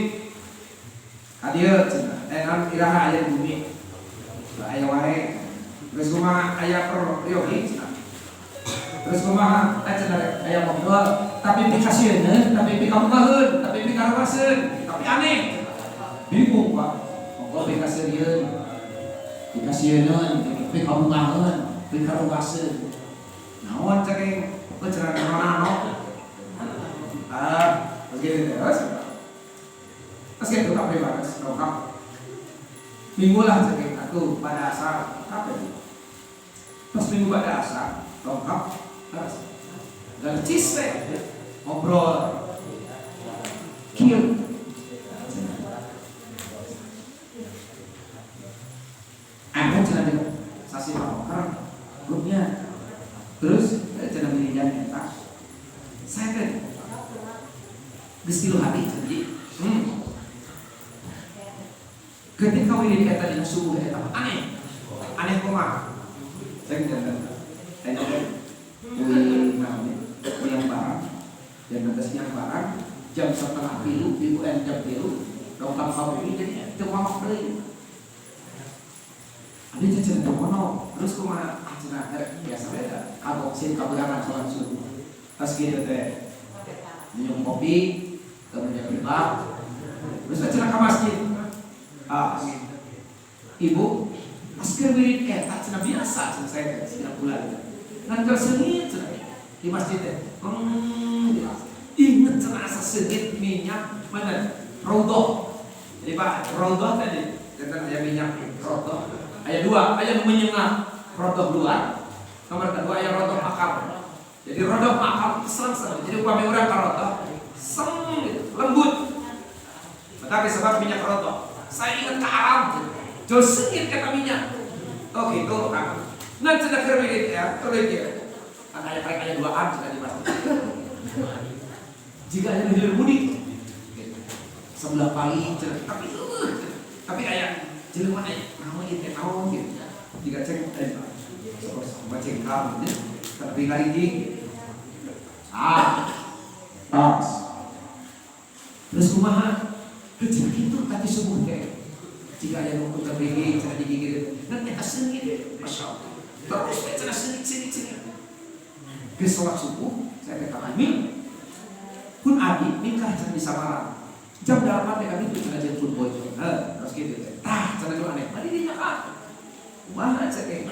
kadieu cenah naon iraha aya di bumi aya wae. Terus kumaha aya peryogi cenah. Terus kumaha cenah aya ngobrol tapi pikasieun, tapi pikamungaheun, tapi pikaruaseun, tapi aneh. Bingung Pak. Monggo pikasieun. Pikasieun, pikamungaheun, pikaruaseun. Naon cek cenah naon. Ah, begitu terus. Terus gitu kabeh bagas lengkap. Minggu lah cek aku pada asar kabeh. Pas minggu pada asar lengkap terus. Dan cis ngobrol. Kieu. Ada cenah di sasi pakar grupnya. Terus cenah mirian eta. Saya teh geus 3 hari jadi. Ketika wirid eta dina subuh eta aneh. Aneh kumaha? Saya jangan tanya wih namanya yang barang jam atas yang barang jam 2:30 ibu jam 3 dongkap kamu jadi teu mamak deui. Abi teh cenah teu mono terus kumaha cenah biasa beda kagok sin kaberangan salat subuh. Pas gitu teh minum kopi kemudian berbak terus cenah ka masjid. Ah, ibu asker wirid eta cenah biasa cenah saya teh 9 bulan. Ngan keur seungit cenah di masjid teh. Inget cenah asa seungit minyak mana? Raudhah. Jadi Pak, raudhah tadi tentang aya minyak raudhah. Aya dua, aya nu menyengat raudhah luar. Nomor kedua aya raudhah makam. Jadi raudhah makam itu serang-serang. Jadi upami urang ka raudhah seng gitu, lembut. Tetapi sebab minyak raudhah. Saya ingat ke alam gitu. Jauh sengit kata minyak. Oh gitu kan. Nah cenah keur wirid ya, tulis ya. Kan aya karek aya duaan cenah di masjid. Jika aya hilir mudik sebelah pagi cenah, tapi tapi aya jelema aya naon ieu teh naon gitu. Jika cek sok cengkam gitu. Tapi ngarijing. Ah. Tas. Terus kumaha? Heuh kitu tadi subuh teh. Jika aya nu tergigit cenah digigit. Nan eta seungit, Masya Allah. Terus teh cenah seungit seungit seungit. Geus salat subuh, saya teh kami pun abi nikah cenah di Samarang. Jam 8 teh kami tuh cenah jemput bojo. Heuh, terus kitu teh. Tah cenah nu aneh. Mari dinya ka. Kumaha cek teh?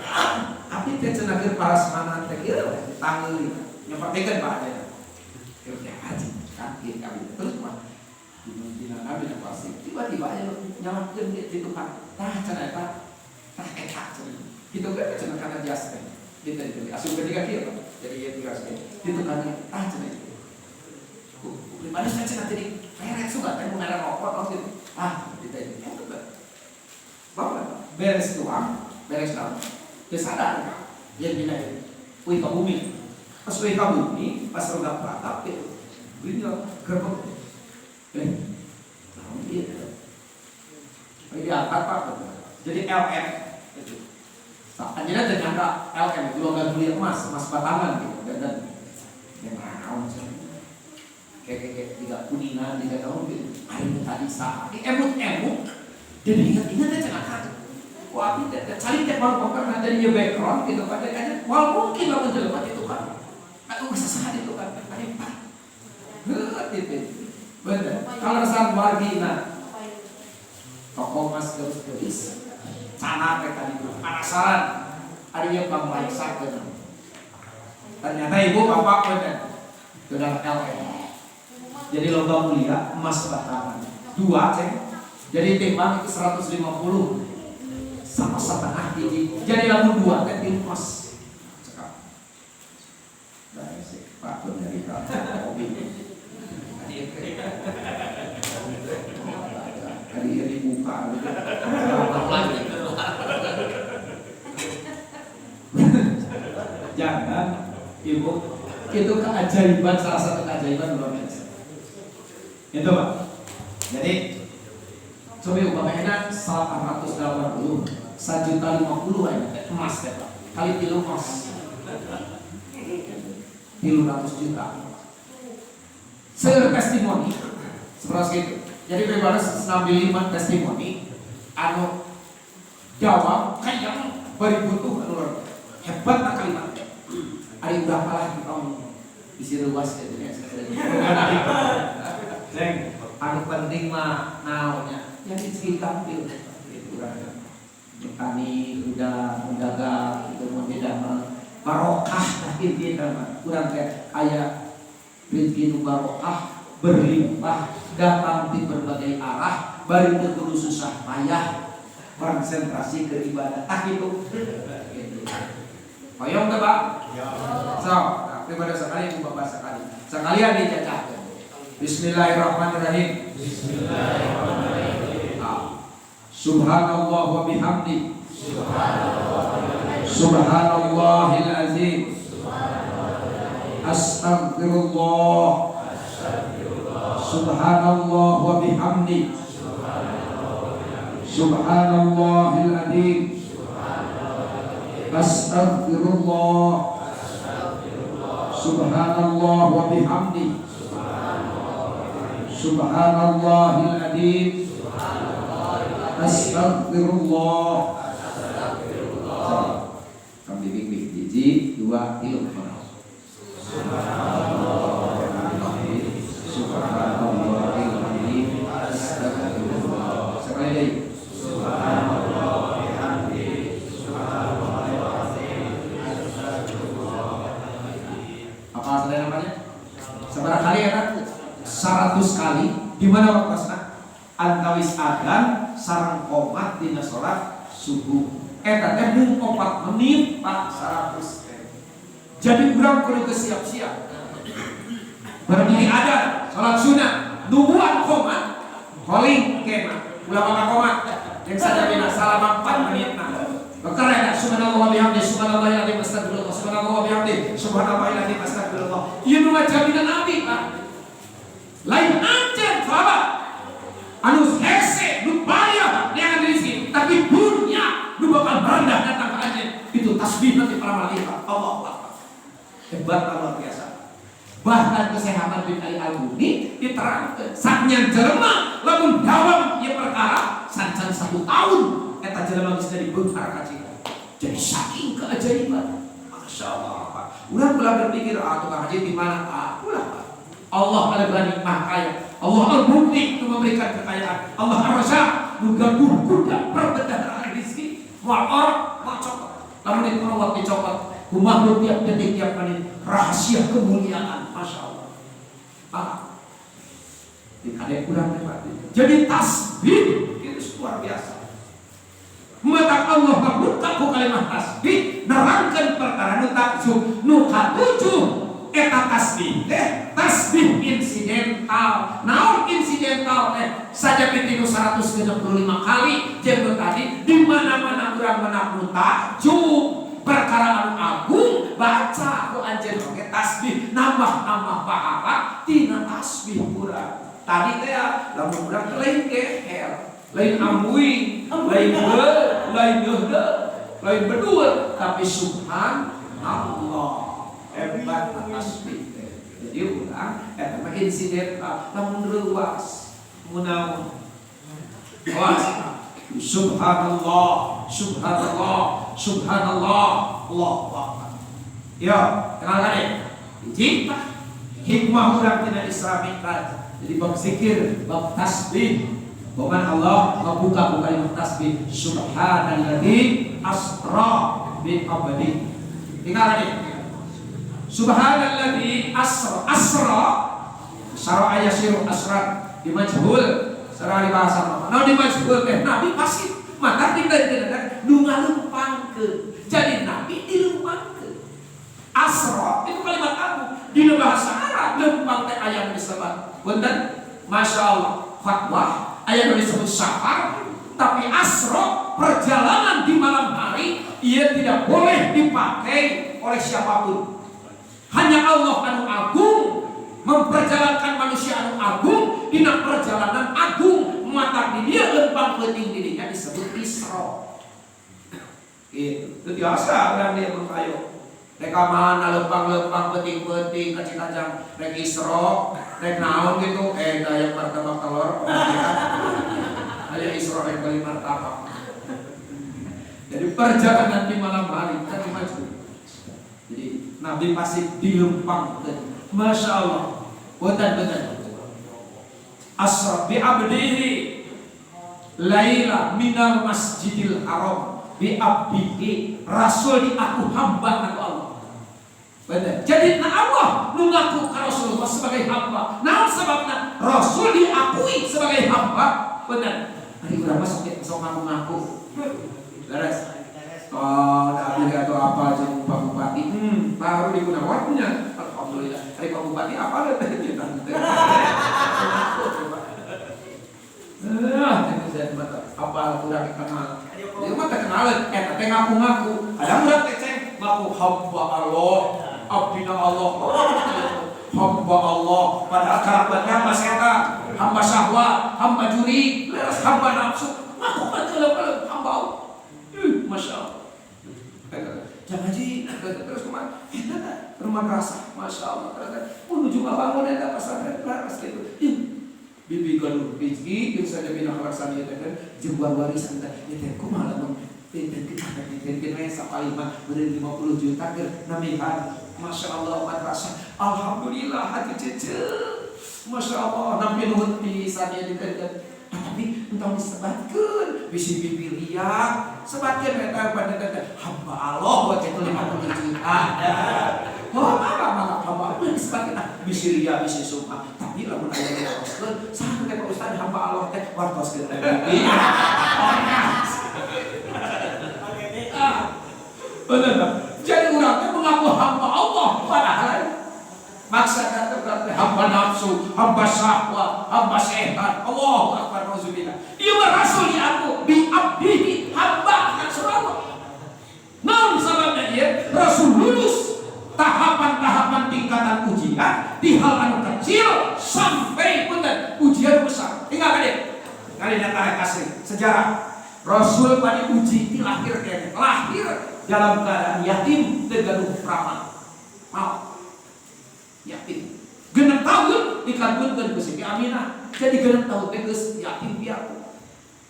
Abi teh cenah keur parasmanan teh ieu tangeui. Nyepertikeun Pak aja. Ieu teh haji kan kieu kami. Terus kumaha? Dina nabi pasti tiba-tiba aja nyalakeun di tukang. Tah cenah eta. Tah eta cenah. Kitu ge cenah kana jas teh. Gitu gitu. Asup ke tiga kieu Pak. Jadi ieu tiga teh. Di tukangnya tah cenah. Pribadi saya cenah tadi merek suka teh merek rokok terus gitu. Ah, gitu. Eta teh. Beres tuang, beres naon? Teu sadar. Ya dina ieu. Uih ka bumi. Pas uih ka bumi, pas rogap ratap gitu. Beliau gerbek. Eh, naon ieu? Ini diangkat, Pak. Jadi LM gitu. Anjeunna teu nyangka LM itu logam mulia emas, emas batangan gitu. Dan yang naon sih? Kayak tiga kuningan, tiga tahun gitu. Ari tadi saha? Emut-emut. Jadi ingat-ingat teh cenah kan. Wah, abdi teh cari teh baru karena dari background gitu kan. Jadi wah mungkin lamun jelema itu kan. Atuh bisa saha itu kan. Ari Pak. Heuh gitu. Bener. Kalau resan wargina toko emas geus cana teh tadi tuh penasaran ari ieu pangmariksa geuna. Ternyata ibu bapak bener. Sudah LM. Jadi logam mulia emas batangan. Dua ceng. Jadi timbang itu 150 sama setengah hiji. Jadi lamun dua teh tilu emas. Cekap. Nah, sih, Pak pun nyari hobi. Tadi tadi dibuka gitu. Lagi keluar. Jangan, ibu, itu keajaiban, salah satu keajaiban luar biasa. Itu, Pak. Jadi coba umpamanya 880 1.050.000 aja teh emas teh, Pak. Kali tilu emas 300 juta. Seueur testimoni seperti itu. Jadi bebas 65 testimoni anu jawab kayak bari butuh anu luar biasa. Hebat tak kalimat. Ari udah kalah di tahun isi luas gitu ya. Neng, anu penting mah naonnya yang rezeki tampil gitu urang. Petani udah mendagang itu mau tidak mah barokah nah intinya mah urang teh aya rezeki nu barokah berlimpah datang di berbagai arah bari teu kudu susah payah konsentrasi ke ibadah ah gitu gitu. Hoyong teu, Pak? So, nah, pribadi sekali, ibu bapak sekali. Sekalian dicacah. Bismillahirrahmanirrahim. Bismillahirrahmanirrahim. Ah. Subhanallah wa bihamdi. Subhanallahil azim. Astaghfirullah. Subhanallah wa bihamdi. Subhanallahil azim. Astaghfirullah. Subhanallah wa bihamdi. Subhanallahil azim. Astaghfirullah. Kami bimbing hiji, dua, tilu. Subhanallahil azim. Astaghfirullah. Sekali lagi. Subhanallah bihamdi subhanallahil azim astagfirullah. Apa sudah namanya? Seberapa kali ya kan? 100 kali. Di mana waktu antawis adzan sareng qomat dina salat subuh. Eta teh mung 4 menit, Pak, 100 teh. Jadi urang kudu siap-siap. Berdiri ada salat sunat, nungguan qomat, calling kema. Ulah maka qomat. Yang sajabina salama 4 menit nah. Bekerja subhanallah wa bihamdi subhanallahil azim astagfirullah subhanallah wa bihamdi subhanallahil azim astagfirullah. Ieu nu ngajaminan Nabi, Pak. Lain anjeun sahabat. Anu hese nu payah neangan rezeki, tapi dunia nu bakal merendah datang ke anjeun. Itu tasbih nanti para malaikat. Allah Akbar. Hebat luar biasa. Bahkan kesehatan bin Ali Al-Buni diterangkan saknya jelema lamun dawam ieu perkara sancan 1 tahun eta jelema geus jadi beunghar kacida. Jadi saking keajaiban. Masya Allah, Pak. Ulah ulah berpikir ah tukang haji di mana? Ah, ulah, Pak. Allah Al-Ghani Maha Kaya. Allah Al-Mughni itu memberikan kekayaan. Allah Ar-Razzaq nu gaduh kuda perbendaharaan rezeki. Moal orok, moal copot. Lamun dikorowat dicopot. Ku makhluk tiap detik tiap menit rahasia kemuliaan. Masya Allah. Ah. Di kurang nikmati. Jadi tasbih itu luar biasa. Mata Allah ngabuka ku kalimat tasbih nerangkeun perkara nu takjub nu katujuh eta tasbih teh tasbih insinyur. Insidental. Naon insidental teh? Saja tinu 165 kali jeung tadi di mana-mana urang menak nu takjub perkara anu agung baca ku anjeun oge tasbih, nambah-nambah pahala tina tasbih urang. Tadi teh lamun urang lain keher, lain ambuing, lain beul, lain geudeuh, lain bedul, tapi subhanallah. Hebat tasbih teh. Jadi urang eta mah insidental, lamun reuas munaun. Awas. Subhanallah, subhanallah, subhanallah, Allahu akbar. Yo, kenal kan ya? Hiji hikmah urang tina Isra Mi'raj. Jadi bab zikir, bab tasbih. Bukan Allah membuka kalimat tasbih. Subhanalladzi asra bi abdi. Tinggal lagi. Subhanalladzi asra, asra sara ayasiru asra di majhul. Sara di bahasa mah. Nah di majhul teh Nabi pasti mata tinggal di nu ngalempangkeun. Jadi Nabi dilempangkeun. Asra itu kalimat agung di bahasa Arab lempang teh aya nu disebut. Punten, Masya Allah, fatwa aya nu disebut safar, tapi asro perjalanan di malam hari ia tidak boleh dipakai oleh siapapun. Hanya Allah anu agung memperjalankan manusia anu agung dina perjalanan agung, mata di dia lempang peuting dirinya disebut Isra. Gitu. Itu biasa orang dia mengkayo. Rek mana lempang-lempang peuting-peuting ka Cikajang, rek Isra, rek naon gitu, yang martabak telur, aya Isra rek beli martabak. Jadi perjalanan di malam hari kan maju. Jadi Nabi pasti dilempangkan. Masya Allah. Bukan betul. Asra bi abdihi laila minal masjidil haram bi abdihi. Rasul diaku hamba aku Allah. Benar. Jadi nah Allah nu ngaku ka Rasulullah sebagai hamba. Nah sebabna Rasul diakui sebagai hamba. Benar. Ari urang mah sok sok ngaku-ngaku. Beres. Oh, abdi atau apa jeung Pak Bupati. Baru digunakannya. Alhamdulillah. Ari Pak Bupati apa teh kita teh. Ah, itu saya mata apa kurang kenal. Dia mah teh kenal eta teh ngaku-ngaku. Kadang urang teh ceng ngaku hamba Allah, abdina Allah. Hamba Allah, padahal kerabatnya hamba setan, hamba syahwat, hamba juri, leres hamba nafsu. Ngaku mah teu hamba Allah. Masya Allah. Jangan haji terus kemana? Eta rumah rasa, masya Allah. Menuju bangun eta pesantren laras gitu. Bibi gaduh rezeki, jeung saja bina kalaksana teh kan jeung warisan teh ieu teh kumaha lamun teh kita teh teh we sapalima beureun 50 juta keur nambihan. Masya Allah madrasah. Alhamdulillah hati cece. Masya Allah nampi nuhun pisan ieu teh. Tapi entong disebatkeun bisi bibi riak sebatkeun eta pada teh hamba Allah buat itu 50 juta. Oh, apa malah hamba Allah disebatkeun bisi riak bisi sum'ah. Tapi lamun aya nu wartoskeun saha teh Pak Ustaz hamba Allah teh wartoskeun teh bibi. Ah. Bener. Jadi urang teh mengaku hamba Allah padahal maksa kata berarti hamba nafsu, hamba syahwat, hamba setan. Allahu akbar, nauzubillah. Ieu mah rasul diaku bi abdihi hamba kan surah. Naon sababna ieu? Rasul lulus tahapan-tahapan tingkatan ujian di hal anu kecil sampai punten ujian besar. Tinggal kali. Kali data asli sejarah. Rasul pada uji di lahir kayaknya. Lahir dalam keadaan yatim teu gaduh rama. Mau yatim. 6 tahun dikabulkeun ku Siti Aminah. Jadi 6 tahun teh geus yatim piatu.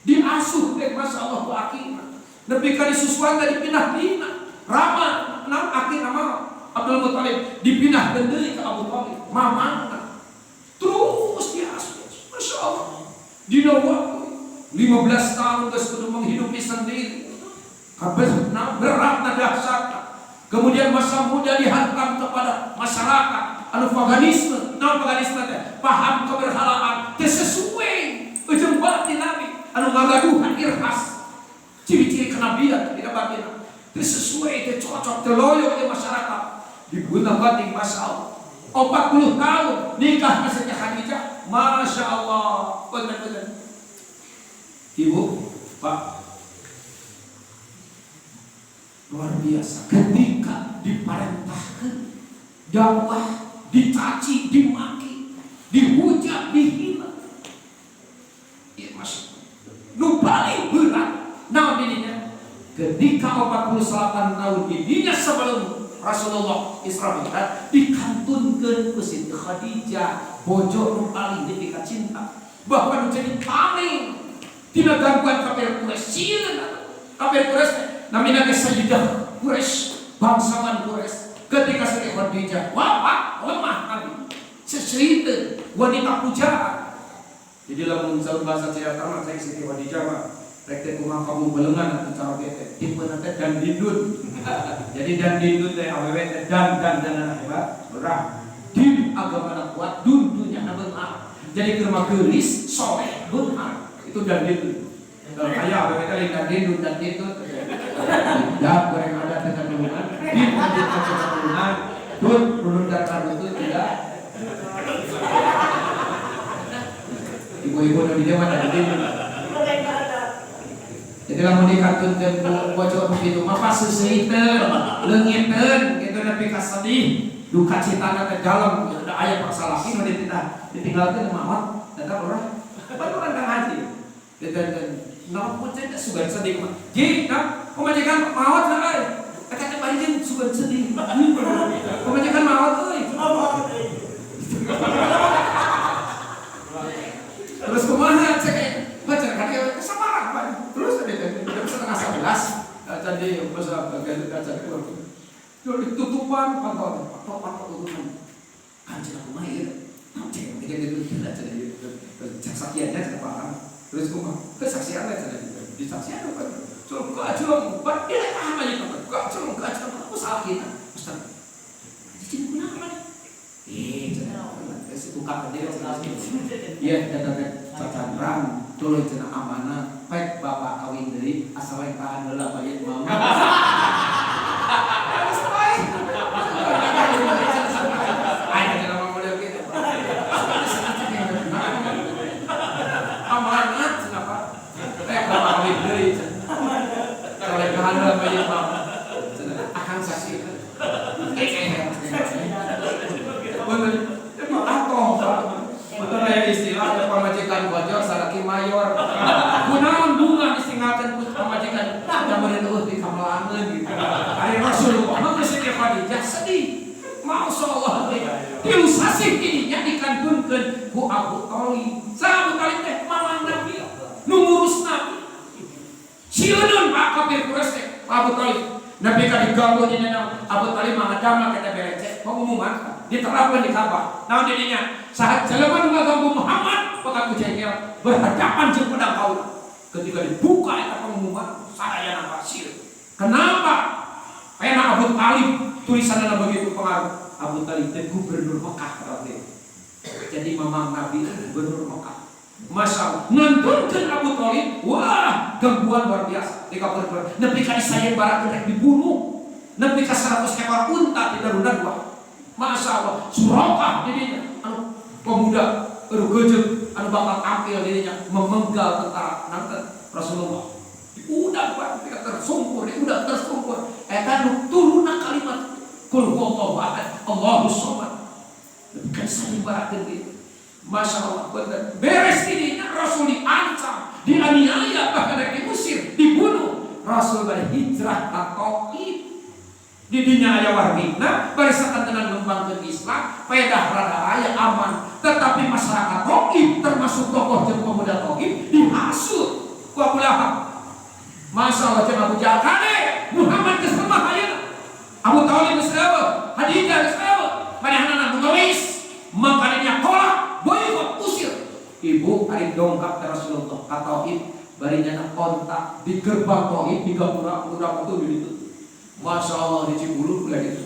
Diasuh teh Masya Allah ku akina. Nepi ka disusuan teh dipindah-pindah. Rama nam aki nama Abdul Muthalib dipindahkeun deui ka Abu Thalib. Mamangna. Terus diasuh. Masya Allah. Dina waktu 15 tahun geus kudu menghidupi sendiri. Kabeh beratna dahsyatna. Kemudian masa muda dihantam kepada masyarakat anu paganisme, naon paganisme teh? Paham keberhalaan teu sesuai jeung batin Nabi anu ngagaduhan irhas. Ciri-ciri kenabian tidak batin. Teu sesuai, teu cocok, teu loyok di masyarakat. Digunakan batin Masya Allah. 40 tahun nikah ka Siti Khadijah. Ibu, Pak, luar biasa. Ketika diparentahkan dakwah, dicaci, dimaki, dihujat, dihina. Iya, mas. Nu paling berat, naon dirinya? Ketika 48 tahun dirinya sebelum Rasulullah Isra Mi'raj dikantunkeun ku Siti Khadijah, bojo nu paling dipika cinta. Bahkan jadi tameng tina gangguan kafir Quraisy. Sieun kafir Quraisy namina ge Sayyidah Quraisy, bangsawan Quraisy. Ketika Siti Khadijah wafat, lemah Nabi. Seseriteun wanita pujaan. Jadi lamun saur bahasa Ciater mah cek Siti Khadijah mah rek teh kumaha kamu belengan atuh cara teh tipe teh dan dindun. Jadi dan dindun teh awewe teh dan dan dan hebat, beurah. Din agamana kuat, dun dunyana beunghar. Jadi keur mah geulis, soleh, beunghar. Itu dan dindun. Aya awewe teh lain dan dindun dan dindun. Da goreng ada teh kandungan, din din teh kandungan, dun dun dan kandungan tidak. Ibu-ibu nu di dieu mah dan dindun. Jadi lamun dikantunkeun ku bojo nu kitu mah pas seuseuriteun, leungiteun kitu nepi ka sedih, duka citana teh dalam, da aya paksa laki nu ditinggalkeun maot, eta urang. Baturan Kang Haji. Dan naon pun teh sugan sedih mah. Ji, nah, pamajikan maot lah euy. Eta teh bari jeung sugan sedih. Pamajikan maot euy. Terus kumaha cek baca kan kesabaran Pak. Terus tadi jam 10:30 tadi bahasa bagian kaca keluar. Ditutupan pantau, pantau pantau tutupan. Kan cek kumaha ieu? Naon cek cek gitu tidak cek cek saksiannya cek paham. Terus kumaha? Kesaksian lah cek disaksian apa? Culung kacung, pak dia paham aja pak. Kacung kacung, aku salah kita. Ustaz. Jadi kunaon mana? Cenah tukang dia iya eta teh cacandran tuluy cenah amanah pek bapak kawin deui asal lain tahan heula bayet mama. Geus bae. Aya cenah mah model kitu. Amanat cenah Pak. Pek bapak kawin deui cenah. Asal lain tahan heula bayet mama. Cenah akang saksi. Jadi atoh Pak. Betul aya istilah pamajikan bojor salaki mayor. Kunaon bunga ditinggalkeun ku pamajikan da meureun eueuh di kamelangeun gitu. Ari Rasulullah mah geus Siti Khadijah sedih. Masyaallah teh. Tilu sasih didinya dikantunkeun ku Abu Thalib. Saha Abu Thalib teh mamang Nabi, nu ngurus Nabi. Sieun Pak kafir Quraisy teh Abu Thalib. Nabi ka diganggu dina Abu Thalib mah ngadamel kita berecek pengumuman diterapkan di Ka'bah. Naon didinya? Saat jelema nu ngaganggu Muhammad bakal ku jengkel berhadapan jeung pedang kaula. Ketika dibuka eta pengumuman, sadayana pasir. Kenapa? Pena Abu Thalib tulisanna begitu pengaruh. Abu Thalib teh gubernur Mekah berarti. Jadi mamang Nabi itu gubernur Mekah. Masya Allah, ngantunkeun Abu Thalib, wah gangguan luar biasa. Di kabar nepi ka disayembarakeun rek dibunuh. Nepi ka 100 ekor unta di Darun Nadwah. Masya Allah, Suraqah didinya, anu pemuda anu geujeuk, anu bakal tampil didinya memenggal tentara nanten Rasulullah. Udah Pak, ketika tersungkur, udah tersungkur. Eta nu turunna kalimat Qul huwallahu ahad, Allahus samad. Nepi ka disayembarakeun gitu. Masya Allah, bener. Beres ini Rasul diancam, dianiaya, bahkan diusir, dibunuh. Rasul berhijrah ke Taif. Didinya aya wargina, bari sakantenan ngembangkeun Islam, pedah rada aya aman. Tetapi masyarakat Taif, termasuk tokoh jeung pemuda Taif, dihasut ku Abu Lahab. Masya Allah, jeung Abu Jahal kade, Muhammad geus lemah ayeuna. Abu Thalib geus eueuh, Khadijah geus eueuh, manehanana nu ngelis, makanya tolak, boikot, usir. Ibu ari dongkap ke Rasulullah ka Taif, bari nyana kontak di gerbang Taif di gapura urang itu di ditu. Masya Allah di Cibulu ulah gitu.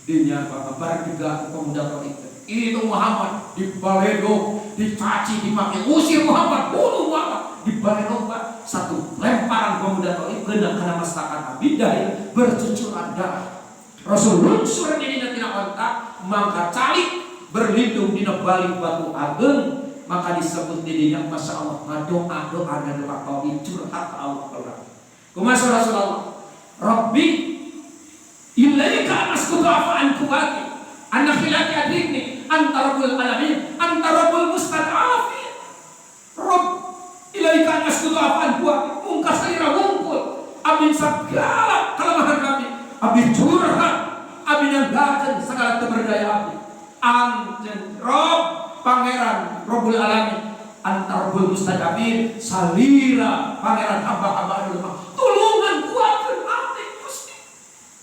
Dinya kabar juga pemuda Taif. Itu Muhammad di baledo, dicaci, dimaki, usir Muhammad, bunuh Muhammad. Di baledo Pak, satu lemparan pemuda Taif kena karena masyarakat Nabi dari bercucuran darah. Rasul lunsur dina tina onta, mangka calik berlindung dina balik batu ageng. Maka disebut di dinya, Masya Allah, ngadoa doa dan doa tauhid, curhat ke Allah urang. Kumaha Rasulullah? Rabbi ilaika asku du'afa an quwwati anna khilati adrikni anta rabbul alamin anta rabbul mustad'afin. Rabb ilaika asku du'afa an quwwati, mungkas salira wungkul abdi segala kelemahan kami, abdi curhat, abdi nanggakeun segala teu abdi. Anjeun Rob, pangeran Rabbul alamin, anta rabbul mustad'afin, salira pangeran hamba-hamba anu lemah, tulungan kuatkeun abdi Gusti.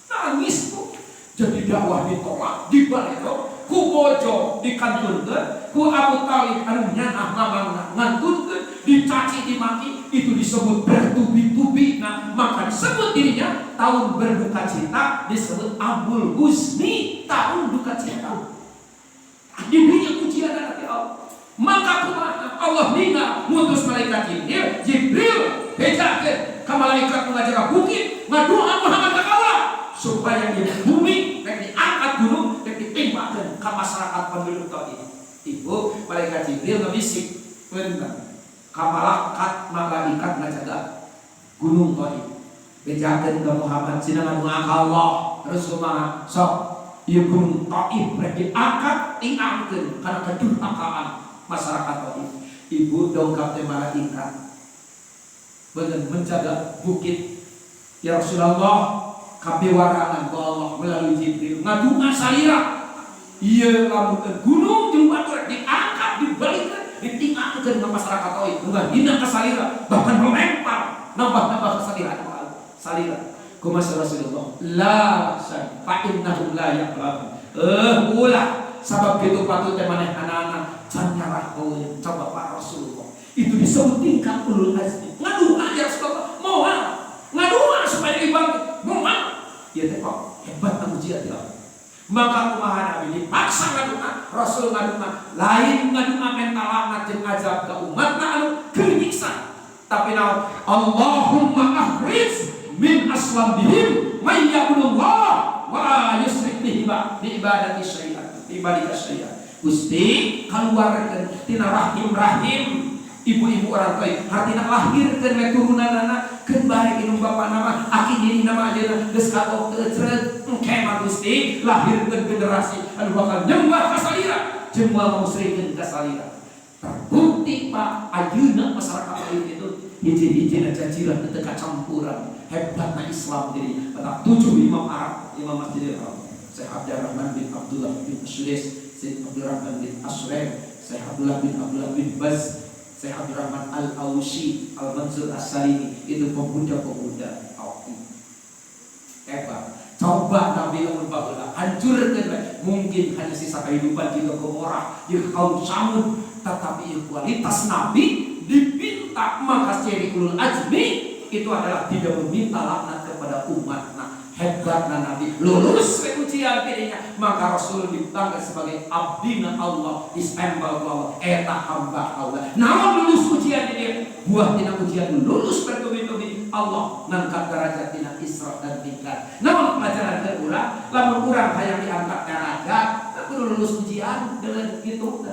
Nangis, Bu. Jadi dakwah ditolak, dibalero ku bojo, dikantunkeun ku Abu Talib anu nyaah mamangna, ngantunkeun, dicaci dimaki. Itu disebut bertubi-tubi. Nah, maka disebut dirinya tahun berduka cita, disebut Amul Huzni, tahun duka cita. Di dunia ujian nanti Allah. Maka kumaha? Allah ningal, mutus malaikat Jibril. Jibril bejakeun ka malaikat ngajaga bukit, ngadoa Muhammad ka kaula supaya di bumi rek diangkat gunung, rek ditimpakeun ka masyarakat penduduk Thaif. Ibu, malaikat Jibril ngebisik punten ka malaikat, malaikat ngajaga gunung Thaif, bejakeun ka Muhammad cenah ngadoa ka Allah. Terus kumaha? Sok ieu gunung Thaif rek diangkat, tingangkeun karena kedurhakaan masyarakat Thaif. Ibu, dongkap teh malaikat bener menjaga bukit, ya Rasulullah, kapiwarangan ku Allah melalui Jibril ngadua salira ieu lamun gunung jeung batu rek diangkat, dibalikkeun, ditinggalkeun ke masyarakat Thaif nu hina ka salira, bahkan melempar, nambah-nambah kesedihan salira. Kumaha Rasulullah? La fa innahum la ya'lamun. Ulah sabab kitu patut teh maneh anak-anak can nyarahkeun. Coba Pak, Rasulullah itu disebut tingkat ulul azmi, ngadoa ya Rasulullah, moal ngadoa supaya dibangkit, moal ieu teh kok hebat ujian ya. Maka kumaha Nabi? Dipaksa ngadoa. Rasul ngadoa, lain ngadoa menta laknat jeung azab ka umatna anu keur nyiksa, tapi naon? Allahumma akhrij min aslabihim may ya'budullah wa la yusrik bihi bi ibadati syai'an, bi ibadati syai'an. Gusti, kaluarkeun tina rahim-rahim ibu-ibu orang tua, hartina lahirkeun we turunanana keun bae indung bapa nama aki diri nama ayeuna geus kagok teu ecreut engke mah. Gusti, lahirkeun generasi anu bakal nyembah ka salira jeung moal musyrikeun ka salira. Terbukti, Pak, ayeuna masyarakat lain itu hiji-hiji jazirah teu kacampuran. Hebatna Islam. Jadi pada tujuh imam Arab, imam Masjidil Haram, Syekh Abdurrahman bin Abdullah bin Sudais, Syekh Abdurrahman bin Ashraf, Syekh Abdullah bin Abdullah bin Baz, Syekh Abdurrahman Al-Ausi, Al-Mansur As-Salimi, itu pemuda-pemuda tauhid hebat. Coba Nabi lamun baheula hancurkeun we, mungkin hanya sisa kehidupan juga Gomorrah, jeung kaum Samud, tetapi kualitas Nabi dipinta, maka ciri ulul azmi itu adalah tidak meminta laknat kepada umat. Nah, hebatna Nabi lulus ke ujian dirinya, maka Rasul dipanggil sebagai abdina Allah, istempel Allah, eta hamba Allah. Namun lulus ujian ini, buah tina ujian lulus bertubi-tubi, Allah ngangkat derajat tina Isra dan Mi'raj. Namun pelajaran ke urang, lamun urang hayang diangkat derajat, kudu lulus ujian dengan gitu.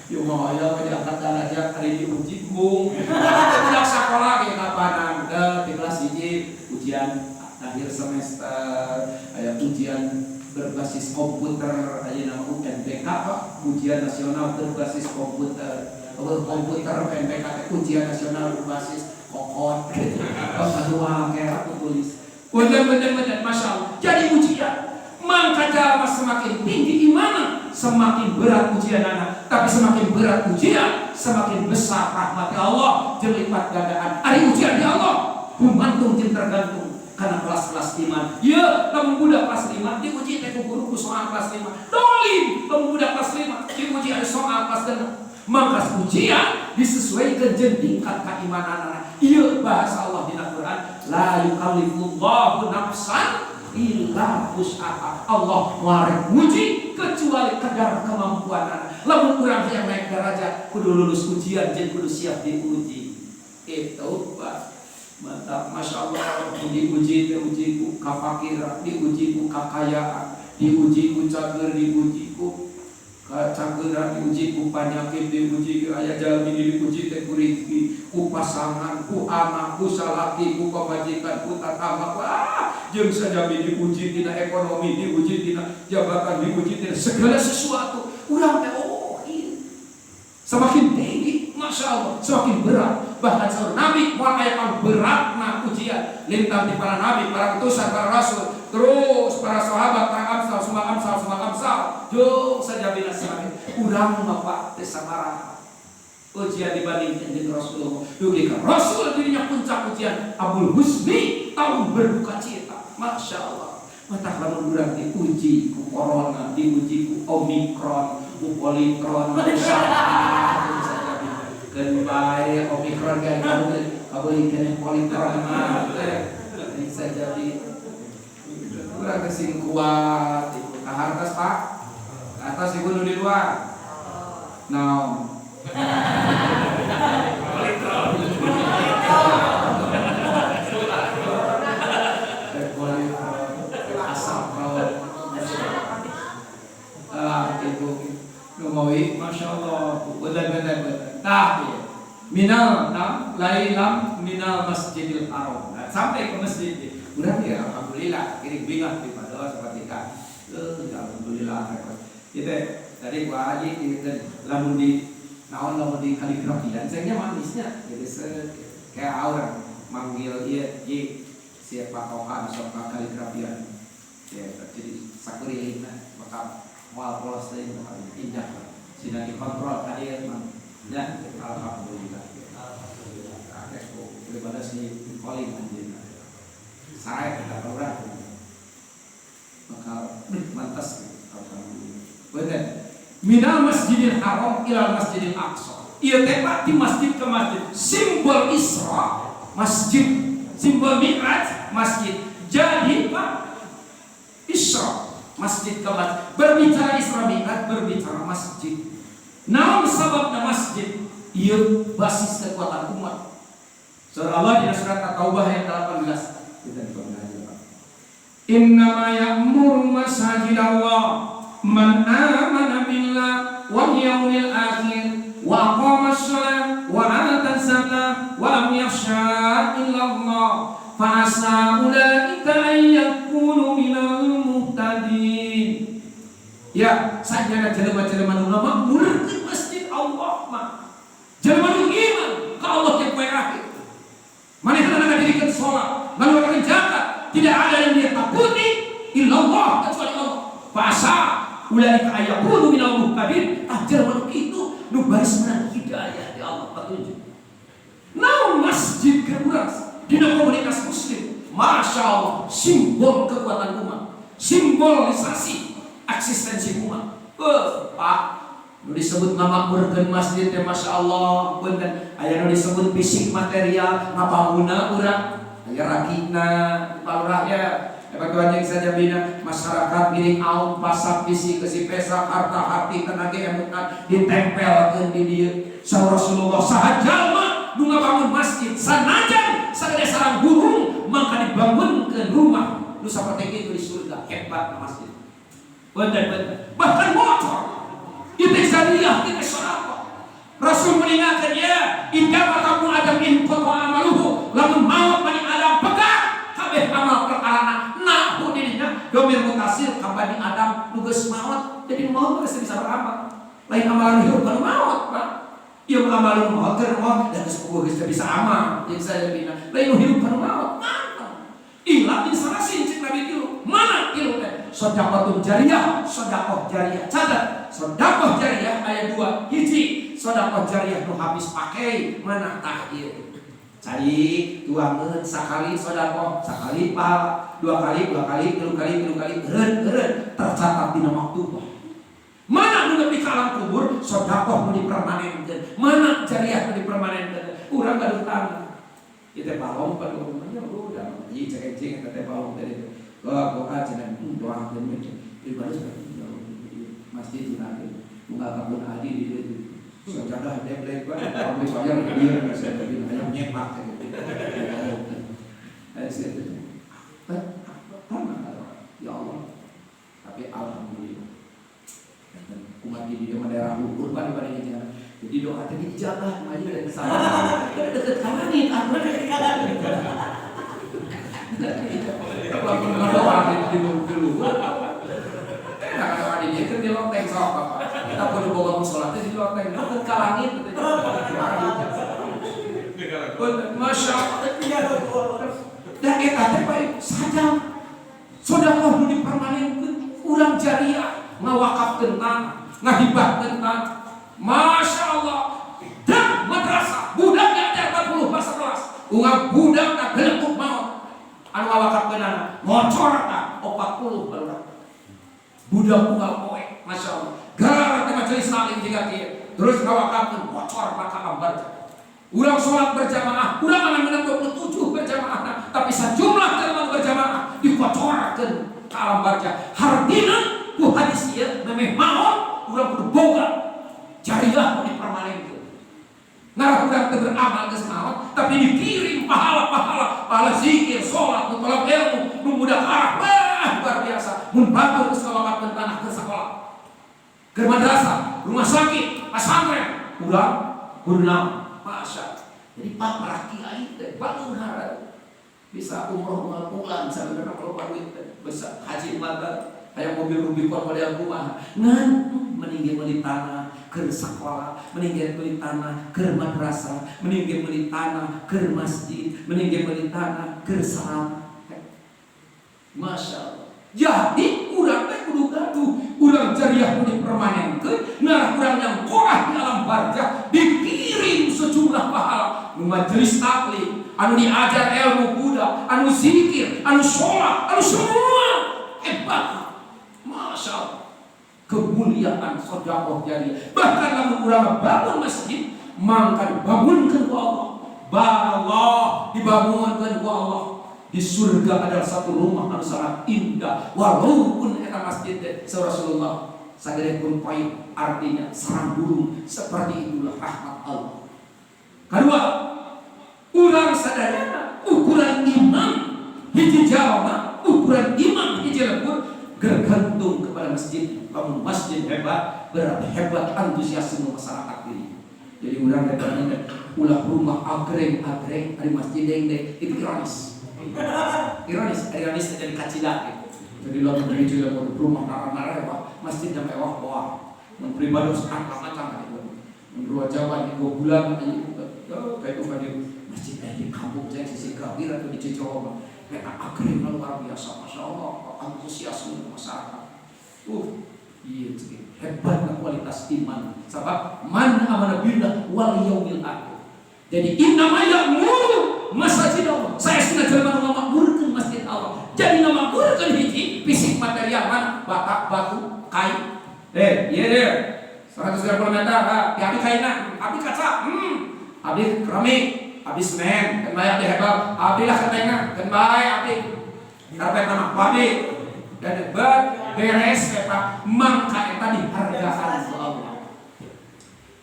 Yo mau aya diangkat derajat kali diuji bung. Budak sekolah ge kapanan di kelas 1 ujian akhir semester, aya ujian berbasis komputer, aya nama UNBK, Pak, ujian nasional berbasis komputer. Oh, komputer UNBK teh ujian nasional berbasis kokon gitu. Oh, aduh, kayak aku tulis. Bener bener bener, masya Allah. Jadi ujian. Maka jalma semakin tinggi iman, semakin berat ujian anak. Tapi semakin berat ujian, semakin besar rahmat Allah, jeung lipat gandaan. Ari ujian di Allah, gumantung jeung tergantung karena kelas-kelas iman. Ya, lamun budak kelas 5 diuji teh ku guru ku soal kelas 5. Dolim, lamun budak kelas 5 diuji ada soal kelas 6. Maka ujian disesuaikan jeung tingkat keimanan anak. Iya, bahasa Allah di Al-Quran, la yukallifullahu nafsan illa wus'aha. Allah moal nguji kecuali kadar kemampuan anak. Lamun urang hayang naik derajat kudu lulus ujian jeung kudu siap diuji. Itu, Pak. Mantap, masya Allah, diuji, diuji ku kafakiran, diuji ku kakayaan, diuji ku cager, diuji ku Kacanggeran diuji ku panyakit, diuji ku aya jalmi diuji teh ku rezeki, ku pasangan, ku anak, ku salaki, ku pamajikan, ku tatangga. Wah, jeung sajami diuji tina ekonomi, diuji tina jabatan, diuji tina segala sesuatu. Urang teh oh iya. Semakin tinggi, masya Allah, semakin berat. Bahkan saur Nabi moal aya pang beratna ujian lintang di para nabi, para utusan, para rasul, terus para sahabat, para amsal, semua amsal, semua amsal. Jung sajabina semakin urang mah Pak teh sabaraha ujian dibandingkan dengan Rasulullah. Dugi ka Rasul dirinya puncak ujian Abul Husni tahun berduka cita. Masya Allah. Matak lamun urang diuji ku corona, diuji ku Omikron, ku Politron, ku saha keun bae Omikron kan kabeli keneh Politron mah teh bisa jadi urang teh sing kuat ibu. Kahartos Pak? Atas ibu nu di luar. Naon? Politron. Politron. Asapron. Ah, ibu nu mawi masya Allah, bener bener bener. Tah ieu. Minal nam lailam minal Masjidil Haram. Nah, sampai ke masjid. Urang ya alhamdulillah kiring bingah di padoa seperti ka. Alhamdulillah repot. Ieu teh tadi gua haji ieu teh lamun di naon lamun di kaligrafian saengnya manisnya. Jadi kayak orang manggil ieu ji siapa toha sok ka kaligrafian. Ya, jadi sakurilingna maka moal polos deui bakal indah. Sina dikontrol ka dieu mah. Ya, alhamdulillah. Alhamdulillah. Akeh ku daripada si calling anjeunna. Sae kita urang. Bakal mantas alhamdulillah. Bener. Minal Masjidil Haram ilal Masjidil Aqsa. Ieu teh Pak di masjid ke masjid. Simbol Isra masjid, simbol Mi'raj masjid. Jadi Pak Isra masjid ke masjid. Berbicara Isra Mi'raj berbicara masjid. Naon sababna masjid? Ieu basis kekuatan umat. Surah Allah di surat At-Taubah ayat 18. Kita dipanggil aja Pak. Innama ya'muru masajidallah man amana billah wal yaumil akhir wa aqama shalah wa ata zakah wa lam yakhsha illallah fa asa ulaika an yakunu minal muhtadin. Ya, sajana jelema-jelema nu ngamakmurkeun masjid Allah mah. Jelema nu iman ka Allah teh poe akhir. Manehna ngadirikeun salat, ngaluarkeun zakat, tidak ada yang dia takuti illallah kecuali Allah. Fa asa ulaika ayakunu minal muhtadin. Ah jelema nu kitu nu baris menang hidayah di Allah petunjuk. Naon masjid keur urang dina komunitas muslim, masya Allah, simbol kekuatan umat, simbolisasi eksistensi umat. Pak, nu disebut ngamakmurkeun masjid teh masya Allah, punten aya nu disebut fisik material ngabangunna urang, aya rakina, palurah ya. Hebat yang saja bina masyarakat miring aum pasak bisi kesi pesak harta hati tenaga emutan ditempelkeun di dieu. Saur Rasulullah saha jalma nu ngabangun masjid sanajan sagede sarang burung maka dibangunkeun rumah nu saperti kitu di surga. Hebat masjid. Bener bener. Bahkan motor itu jariah itu sedekah. Rasul mengingatkan ya, idza mata ibnu Adam inqata amaluhu, lamun maut bani Adam pegang kabeh amal perkarana nahu dirinya domir mutasil ka bani Adam nu geus maot jadi maot geus bisa beramal. Lain amalan hirup kana maot, Pak. Ieu amalan maot keur maot dan geus puguh geus bisa amal jeung saya bina. Lain nu hirup kana maot, mantap. Ila min salasin cek Nabi tilu. Mana tilu teh? Sedekah jariyah, sedekah jariyah. Catat, sedekah jariyah aya dua. Hiji, sedekah jariyah nu habis pakai mana tah ieu. Cari tuangeun sakali sedekah, sakali pahala, dua kali, dua kali, tilu kali, tilu kali, eureun eureun tercatat dina maktubah. Mana nu nepi ka alam kubur, sedekah nu dipermanenkeun. Mana jariah nu dipermanenkeun. Urang gaduh tanah. Ieu teh balong pada umumnya udah ieu cek-cek eta teh balong tadi. Doa doa cenah doakeun we. Ibadah masjid cenah tunggal kabun adi di dieu. Sajadah deblek bae, kalau beli bayar dia saya tapi hayang nyepak gitu. Apa? Ya Allah. Tapi alhamdulillah. Umat Margi di dieu mah daerah luhur, Pak, dibanding jeung. Jadi doa teh diijabah maju dari sama. Deket ka langit, atuh deket ka langit. Lamun doa di luhur. Enak doa di dieu di loteng sok, Bapak. Kita kudu boga musola teh di loteng deket ka langit. Masya Allah. Dan eta teh, Pak, sajam. Sedekah nu dipermanenkeun, urang jariah ngawakafkeun tanah, ngahibahkeun tanah. Masya Allah. Dan madrasah, budaknya ada 40 masa kelas. Unggal budak tak geletuk maot. Anu ngawakafkeun anak, ngocor ta 40 barudak. Budak unggal poe, Masya Allah. Gara teh majelis taklim jiga kieu. Terus ngawakafkeun ngocor maka ambar. Urang sholat berjamaah, urang mana menang 27 berjamaah, tapi sejumlah jelema berjamaah dikocorkeun ka alam barzah. Hartina ku hadis ieu memeh maot urang kudu boga jariah nu dipermanenkeun. Ngarah urang teu beramal geus maot, tapi dikirim pahala-pahala, pahala zikir, sholat, nu tolak ilmu, nu mudakarah, wah luar biasa. Mun batur geus ngawakafkeun tanah ke sekolah, ke madrasah, rumah sakit, pesantren, urang kudu naon? Masya. Jadi Pak, para kiai teh baleunghar bisa umroh unggal bulan sebenarnya kalau duit teh bisa haji mata kayak mobil Rubicon model kumaha, ngan mending ge meuli tanah keur sekolah, mending ge meuli tanah keur madrasah, mending ge meuli tanah keur masjid, mending ge meuli tanah keur salat. Masya Allah. Jadi urang teh kudu gaduh urang jariah nu dipermanenkeun, ngarah urang nyangkorah di alam barzah dikirim sejumlah pahala nu majelis taklim, anu diajar ilmu budak, anu zikir, anu sholat, anu semua hebat. Masya Allah, kemuliaan sedekah jariah. Bahkan lamun urang bangun masjid, mangka dibangunkan ku Allah, Allah dibangunkan ku Allah di surga adalah satu rumah anu sangat indah, walaupun eta masjid teh Rasulullah sagede pun koin, artinya sarang burung. Seperti itulah rahmat Allah. Kedua, urang sadayana ukuran iman hiji jalma, ukuran iman hiji lembur tergantung kepada masjid. Lamun masjid hebat, berarti hebat antusiasme masyarakat ini. Jadi urang hebatnya ulah rumah agreng-agreng ari masjid deng-deng, itu ironis. Ironis, ironis jadi kacida gitu. Jadi lamun hiji lamun rumah narah-narah mewah, masjidnya mewah wah. Mun pribados macam gitu. Mun dua Jawa di 2 bulan kayak itu kan masjid di kampung saya sisi Gawir atau di Cicoba. Mereka agreng luar biasa, masya Allah, antusiasme masyarakat. Iya, hebatnya kualitas iman. Sebab man amana billah wal yaumil akhir. Jadi innama ya'muru masajid Allah. Saya sudah jelema nu ngamakmurkeun masjid Allah. Jadi ngamakmurkeun hiji fisik material mana? Bata, batu, kain. Eh, iya deh. 130 meter, ha, abdi kaina, abdi kaca, abdi keramik, abdi semen, kan bae abdi hebat, abdi lah ketengna, kan bae abdi. Karpet nama abdi. Dan debat beres eta mangka eta dihargaan ku Allah.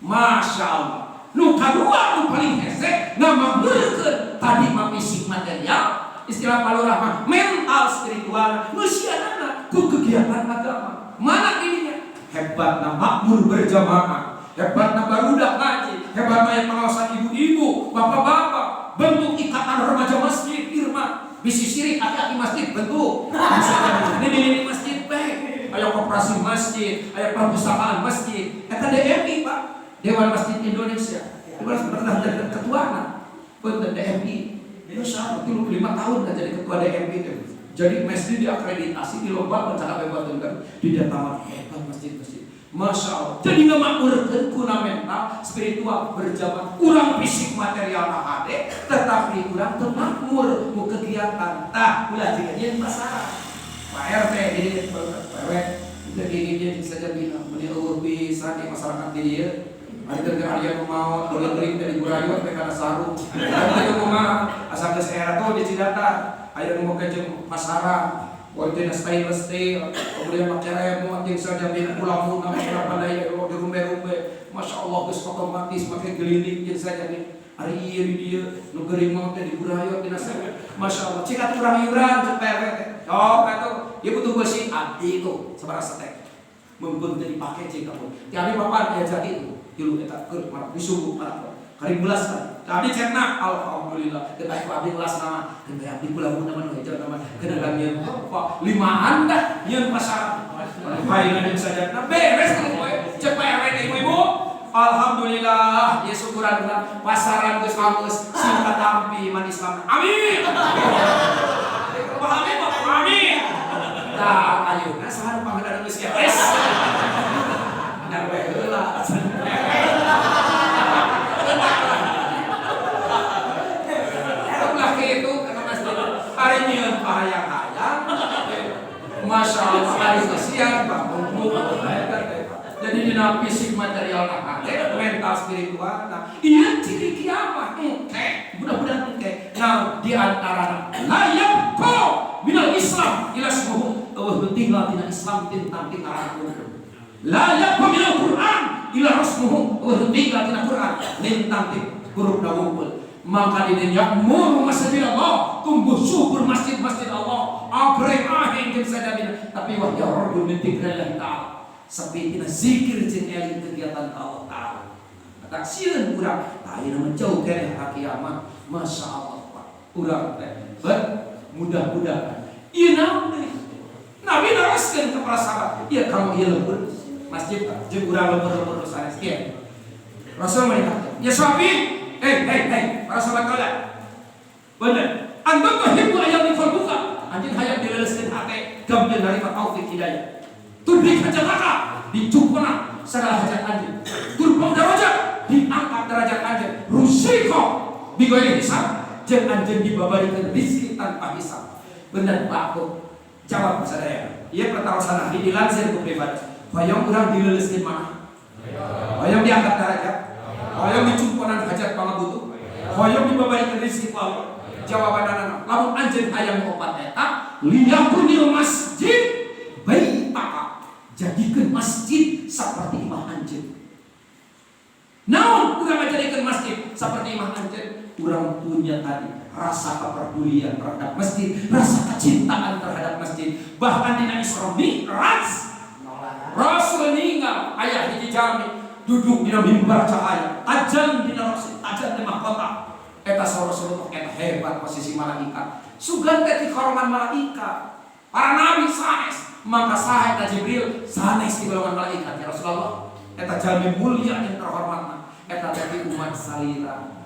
Masya Allah. Nu kadua nu paling hese ngamakmurkeun tadi mah fisik material, istilah palurah mah mental spiritual, nu sianana ku kegiatan agama. Mana ininya? Hebatna makmur berjamaah, hebatna barudak ngaji, hebatna yang pengawasan ibu-ibu, bapak-bapak, bentuk ikatan remaja masjid, irma, bisi sirik aki-aki masjid bentuk. Misalnya ini masjid baik, ayo koperasi masjid, ayo perpustakaan masjid. Eta DMI, Pak, Dewan Masjid Indonesia. Itu harus pernah jadi ketua nah. Punten DMI. Masya Allah, 35 tahun kan jadi ketua DMI itu. Jadi masjid diakreditasi di lomba mencapai hebat kan di taman hebat masjid-masjid. Masya Allah. Jadi ngamakmurkeun kuna mental spiritual berjamaah. Urang fisik material hade, tetapi urang teu makmur ku kegiatan. Tah, ulah jiga nyeun masalah. Pak RT ini Pak RW jadi ini saja bina meni eueuh pisan di masyarakat di dieu. Ari teu aya nu maot geuring dari Burayot teh kana sarung. Teh kumaha asa geus era tuh di Cidata. Aya nu make jeung pasaran. Wajahnya stainless steel, kemudian pakai remote yang saja bin pulang nama pandai di rumbe-rumbe. Masya Allah, geus otomatis pakai geliling jeung saja nih. Ari ieu di dieu nu geuring maot teh di Burayot dina. Masya Allah, cik atuh urang iuran cek PRT teh. Oh, atuh ieu butuh besi abdi tuh sabaraha setek. Meumpeng teu dipake cing kamu. Ti abdi papan aya jati itu. Tilu eta keur marak disuguh marak. Kari belas kan. Abdi cetna alhamdulillah. Teu bae ku abdi belas nama. Teu bae abdi kula mun nama nu hejo nama. Keuna nyieun apa? Limaan dah nyieun pasar. Bae jeung sajatna beres teu poe. Cek Pak RW ibu-ibu. Alhamdulillah, ya syukuran urang pasaran geus alus, sing katampi iman Islam. Amin. Pahami Pak? Amin. Tah ayeuna saha nu panggedan geus beres. Benar we heula. Ulah kitu kana masjid. Ari nyieun pahayang-hayang. Masya Allah, ari kesian Pak. Jadi dina fisik material nah ade, mental spiritual nah iya ciri kiamat engke mudah-mudahan engke. Nah di antara la yabqa minal Islam ila ismuhu eueuh tinggal tina Islam tentang tinggalan la yabqa minal Quran ila rasmuhu eueuh tinggal tina Quran lintang ti huruf wungkul. Maka di ya'muru masjid Allah tumbuh subur masjid-masjid Allah agreng aheng jeung sadamina tapi wah ya rabbul min dzikrillah ta'ala sepi tina zikir jeung eling kegiatan Allah ta'ala. Tak sieun urang tah ayeuna mah jauh keneh ka kiamat. Masya Allah Pak urang teh bet mudah-mudahan ieu naon deui Nabi naroskeun ka para sahabat ieu kamu ieu lembur masjid jeung urang lembur-lembur sanes ieu Rasul merintahkeun ya sahabi hey hey hey para sahabat kalian bener antum tuhibbu ayyam qalbuka anjeun hayang dileuleuskeun hate gampil narima taufik hidayah tudrik hajataka dicukupna segala hajat anjeun turpang darajat diangkat derajat anjeun rusiko bighairi hisab jeung anjeun dibabarikeun rezeki tanpa hisab. Bener Pak Bu jawab sadaya ieu pertarosan abdi dilansir ku pribadi hoyong urang dileuleuskeun mana hoyong diangkat derajat hoyong dicumponan hajat pangabutuh hoyong dibabarikeun rezeki ku Allah. Jawabanana lamun anjeun hayang opat eta liyakunil masjid baitaka jadikan masjid seperti imah anjeun. Naon urang ngajadikeun masjid seperti imah anjeun? Urang punya tadi rasa kepedulian terhadap masjid, rasa kecintaan terhadap masjid. Bahkan dina Isra Mi'raj Rasul ninggal aya hiji jalmi duduk dina mimbar cahaya, tajan dina rasul, tajan di mahkota. Eta Rasulullah eta hebat posisi malaikat. Sugan teh ti karongan malaikat. Para nabi sanes, maka saha eta Jibril sanes di golongan malaikat ya Rasulullah. Eta jalmi mulia yang terhormatna. Eta teh umat salira.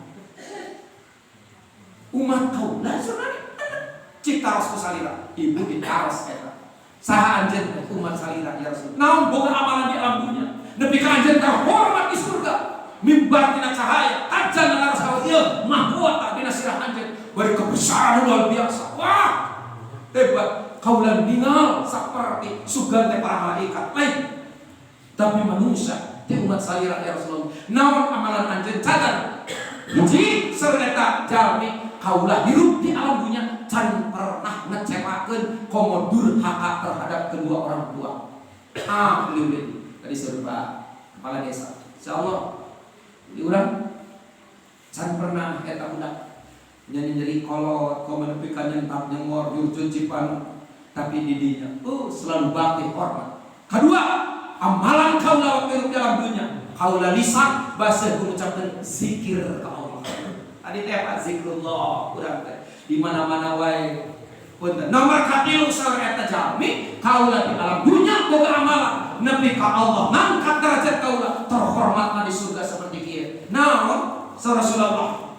Umat kaula sebenarnya cipta Rasul salira, ibu ditaros eta. Saha anjeun umat salira ya Rasul. Naon boga amalan di alam dunia. Nepi ka anjeun terhormat di surga. Mimbar tina cahaya, tajan ngaras ka ieu mahkota dina sirah anjeun. Bari kebesaran luar biasa. Wah, hebat. Kaula ningal saperti sugan teh para malaikat lain. Tapi manusia teh umat salira ya Rasulullah. Naon amalan anjeun catat. Hiji sareta jalmi kaula hirup di alam dunia can pernah ngecewakeun komo durhaka terhadap kedua orang tua. Ah, beliau tadi suruh Pak Kepala Desa. Insyaallah di urang can pernah eta budak nyanyi nyeri kolot komo nepi ka nyentap nyengor jurjun cipanu tapi didinya selalu bakti hormat. Kedua, amalan kaula waktu hidup dalam dunia kaula lisan bahasa mengucapkan zikir ke Allah. Tadi teh apa zikrullah urang teh di mana-mana wae. Punten. Nomor katilu saur eta jalmi kaula di alam dunia boga amalan nepi ka Allah ngangkat derajat kaula terhormatna di surga seperti kieu. Naon saur Rasulullah?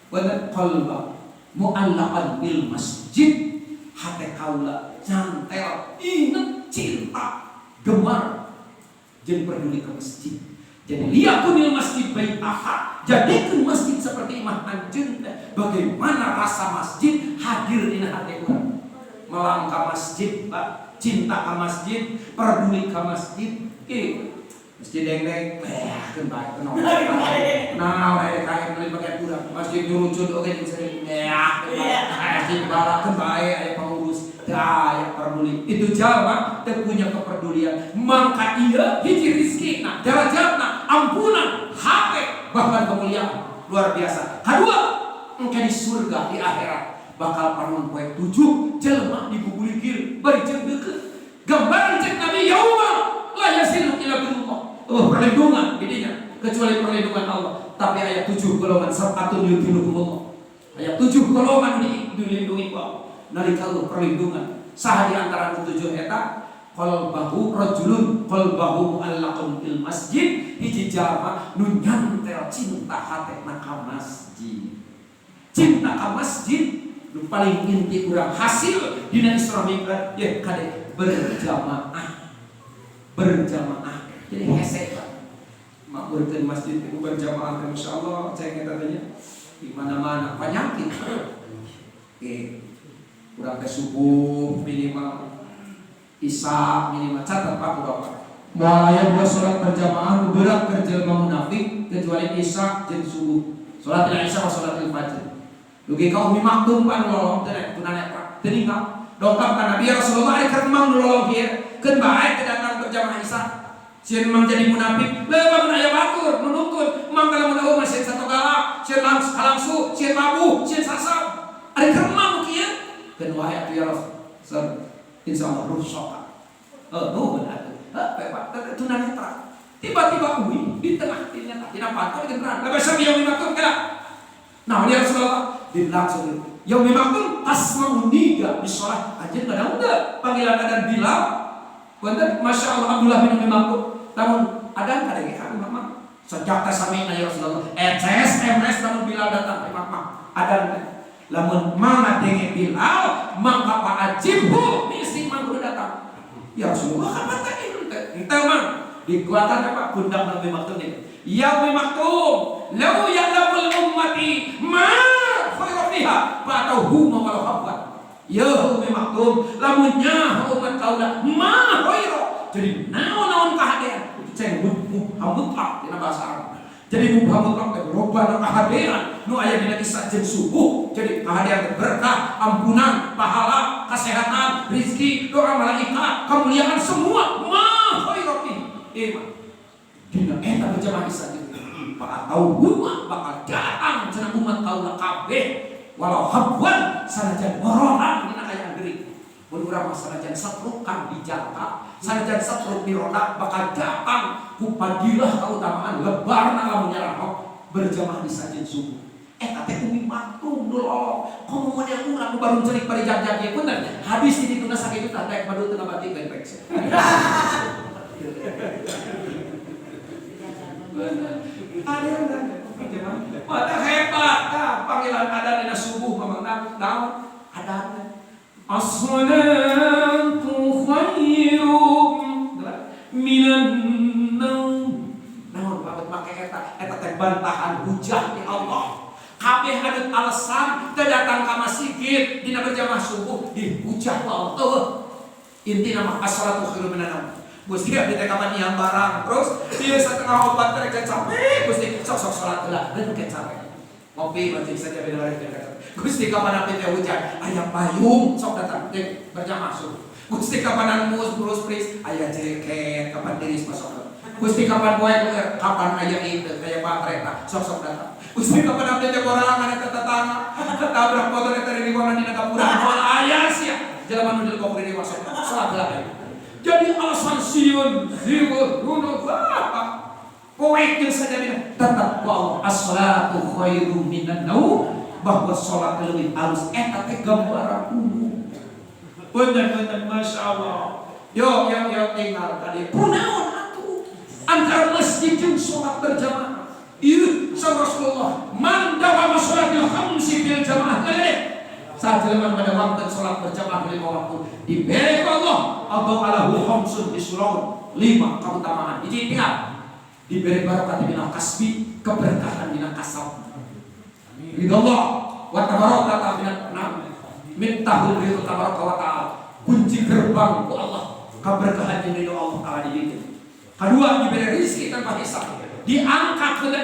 Punten qalba mu'allaqan bil masjid hate kaula nyantel inget cinta gemar jeung peduli ke masjid. Jadi liyakunil masjid baitaha, jadikan masjid seperti imah anjeun teh. Bagaimana rasa masjid hadir dina hati urang. Melangkah masjid, Pak, cinta ka masjid, peduli ka masjid. Kieu. Masjid deng-deng, keun bae kenal. Nah, aya kain beli pakai urang. Masjid nyurucut oge jeung sering. Masjid balak keun bae aya pengurus. Teu aya peduli. Itu jalma teu punya kepedulian. Mangka ieu hiji rezekina, darajatna, ampunan, hate, bahkan kemuliaan luar biasa. Kedua, engke di surga di akhirat bakal panon poe 7 jelema dibubuligir bari jeung deukeut. Gambaran cek Nabi yauma la Oh, perlindungan didinya kecuali perlindungan Allah. Tapi aya 7 golongan sab'atun yudhilluhumullah. Aya 7 golongan dilindungi ku Allah. Nalika perlindungan saha di antara nu 7 eta qalbahu rajulun qalbahu mu'allaqun fil masjid, hiji jalma nu nyantel cinta hatena ka masjid. Cinta ka masjid nu paling inti urang hasil dina Isra Mi'raj ye kade berjamaah. Berjamaah. Jadi hese Pak. Makmurkeun masjid itu berjamaah teh masyaallah ceng eta teh nya. Di mana-mana penyakit. Oke. Urang teh subuh minimal isya minimal catat Pak Bapak. Moal aya 2 salat berjamaah nu berat keur jelema munafik kecuali isya jeung subuh. Salat isya wa salatil fajr. Dugi ka Umi Maktum pan lolong teh tunanetra teu ninggal. Dongkap ka Nabi ya Rasulullah ari keur mang nu lolong kieu keun bae teu datang berjamaah isya. Sieun mang jadi munafik, leuwih aya batur nu nutun, mang kalau mun eueuh mah sieun satogala, sieun kalangsu, sieun mabuh, sieun sasab. Ari keur mang nu kieu keun wae atuh ya Rasul. Insyaallah rusak. Nuhun atuh. Heuh, Pak, tunanetra. Tiba-tiba ui di tengah tina tina panto di genteran. Lah basa Umi Maktum kela. Nah, ya Rasulullah di langsung ya Umi Maktum tasma'u nida di sholat anjeun kadang teu panggilan adan Bilal. Punten masyaallah Abdullah bin Umi Maktum. Lamun adan kadenge ka Umi Maktum. Sejak tasami'na ya Rasulullah. Eces emres lamun Bilal datang Umi Maktum. Adan teh. Lamun mama denge Bilal mangka fa'ajibhu misi mang kudu datang. Ya Rasulullah kapan teh teh? Henteu mang. Dikuatan apa pundak Nabi Maktum ini. Ya Umi Maktum, lau ya'lamul ummati ma khairu fiha fa atauhu ma walau habwan. Ya Umi Maktum, lamun nyaho umat kaula ma khairu. Jadi naon-naon kahadean. Ceng mubham mutlak dina bahasa Arab. Jadi mubham mutlak teh loba kahadean nu aya dina kisah jeung subuh. Jadi kahadean teh berkah, ampunan, pahala, kesehatan, rezeki, doa malaikat, kemuliaan semua ma khairu fiha. Iman. Dina eta berjamaah isya jeung Pak atau umat bakal datang cenah umat kaula kabeh walau habwan sanajan ngoronan dina kayaan deui. Mun urang mah sanajan setrukan di jangka, sanajan setruk di roda bakal datang ku padilah kautamaan lebarna lamun nyarahok berjamaah di sajen subuh. Eta teh Umi Maktum nu lolong. Komo model urang nu baru cerik bari jag-jag ieu punten. Habis di dituna sakitu tah teh padu teu ngabatikeun pek. Ada mata hebat tah panggilan adan dina subuh mamang naon adan as-salatu khairum minan naum. Naon banget make eta eta teh bantahan hujah di Allah. Kabeh anu alasan teu datang ka masjid dina berjamaah subuh dihujah ku Allah. Eueuh. Intina mah as-salatu khairum minan naum. Gusti abdi teh kapan niang barang terus ieu satengah opat teh rek capek Gusti sok-sok salat heula geun ke capek. Ngopi baca saja beda lagi capek. Gusti kapan abdi teh hujan aya payung sok datang teh berjamaah subuh. Gusti kapan anu terus pris aya jaket kapan tiris masuk. Gusti kapan poe kapan aya ieu aya baterai sok-sok datang. Gusti kapan abdi teh borangan eta tetangga ketabrak motor eta ririwangan dina gapura moal aya sia jelema nu dilebok ririwang sok salat heula. Jadi alasan sieun ziweuh runuh apa poek jeung sajabina tetap ku Allah as-salatu khairum minan naum bahwa salat leuwih alus eta teh gambaran umum. Punten-punten masyaallah. Yo yo yo tinggal tadi kunaon atuh antara masjid jeung salat berjamaah. Ieu sa Rasulullah man dawama sholatil khamsi fil jamaah lele. Saat jelema pada waktu salat berjamaah 5 waktu diberi Allah atau alahu khamsun bisuraun 5 keutamaan. Hiji tinggal diberi barakah dina kasbi, keberkahan dina kasab. Ridho Allah wa tabaraka ta'ala mintahul ridho tabaraka wa ta'ala. Kunci gerbang ku Allah keberkahan dina ridho Allah ta'ala dibikin. Kedua diberi rezeki tanpa hisab. Diangkat heula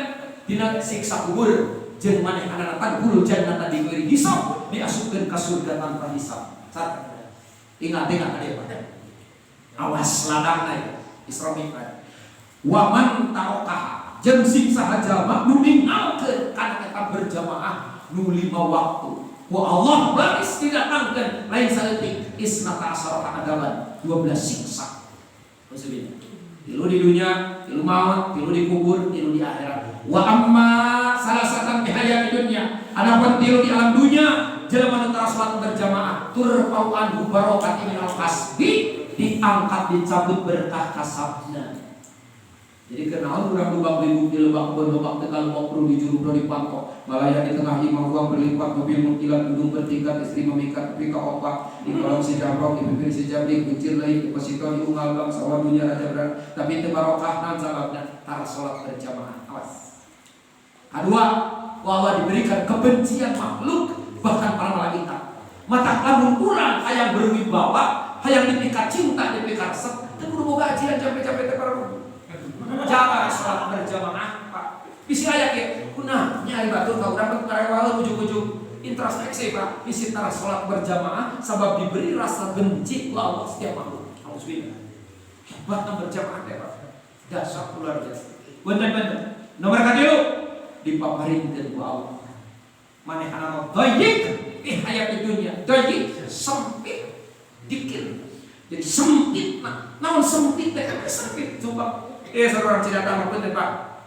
dina siksa kubur. Jeung maneh anana hulu jannata diberi hisab, diasupkeun ka surga tanpa hisab. Satu. Ingat ingat tadi Pak. Awas ladangna ieu Isra Mi'raj. Wa man tarakaha jeung sing saha jalma nu ninggalkeun kana eta berjamaah nu 5 waktu. Wa Allah baris didatangkeun lain saeutik isnata asarata adaban 12 siksa. Maksudnya Tilu di dunia, tilu maut, tilu di kubur, tilu di akhirat. Wa amma salasatan fi hayati dunya. Adapun tilu di alam dunia, jelema nu tara salat berjamaah, turfa'u anhu barokati minal kasbi, diangkat dicabut berkah kasabna. Jadi kenaon urang lubang libuk di lebak kebon lebak tegal lebak di jurug di pangkok malaya di tengah imah, uang berlipat, mobil mengkilat, gedung bertingkat, istri memikat, tepi ka opak di kolong si jamrok, di bibir si jabrik, kucir leuit, deposito di unggal bangsawan dunia raja berat tapi itu barokah. Naon sababna? Tara salat berjamaah. Awas. Kedua, bahwa diberikan kebencian makhluk, bahkan para malaikat. Mata lamun urang hayang berwibawa, hayang dipika cinta, dipika resep, teu kudu boga ajian capek-capek teh para. Jangan sholat berjamaah, Pak. Bisi aya ge kunaon nyari batur ka urang karewaeun ujug-ujug introspeksi, Pak. Bisi tara sholat berjamaah sabab diberi rasa benci ku Allah setiap makhluk. Auzubillah. Hebat berjamaah teh, Pak. Dahsyat, luar biasa. Punten-punten. Nomor katilu dipaparinkeun ku Allah. Manehna dhayyik fi hayati dunya. Dhayyik, sempit, dikir. Jadi sempit nah. Naon sempit teh? Kan sempit coba. Seorang Cidatang punten, Pak.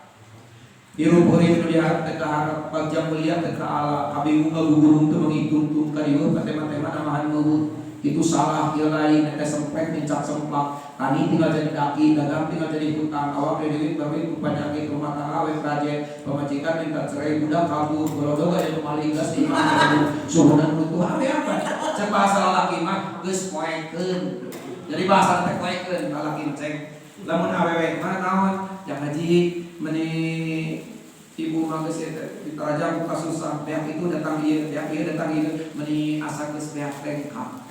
Hirup heureun nu diharap teh kaharep, bagja mulia teh ka ala, kabingung ngagugurung teu menghitung ka dieu tema-tema namahan meureut. Itu salah, ieu lain eta sempet nincak semplak, tani tinggal jadi daki, dagang tinggal jadi hutang, awak duit berwit ku penyakit, rumah tangga we trajet, pamajikan minta cerai, budak kabur, golodog aja nu maling gas di imah, suhunan butuh apa apa. Cek bahasa lalaki mah geus poekeun. Jadi bahasa teh poekeun lalaki cek. Lamun awewe mah naon? Yang haji meni ibu mah geus ditaraja ku kasusah, beak itu datang ieu, beak ieu datang ieu, meni asa geus beak tengkap.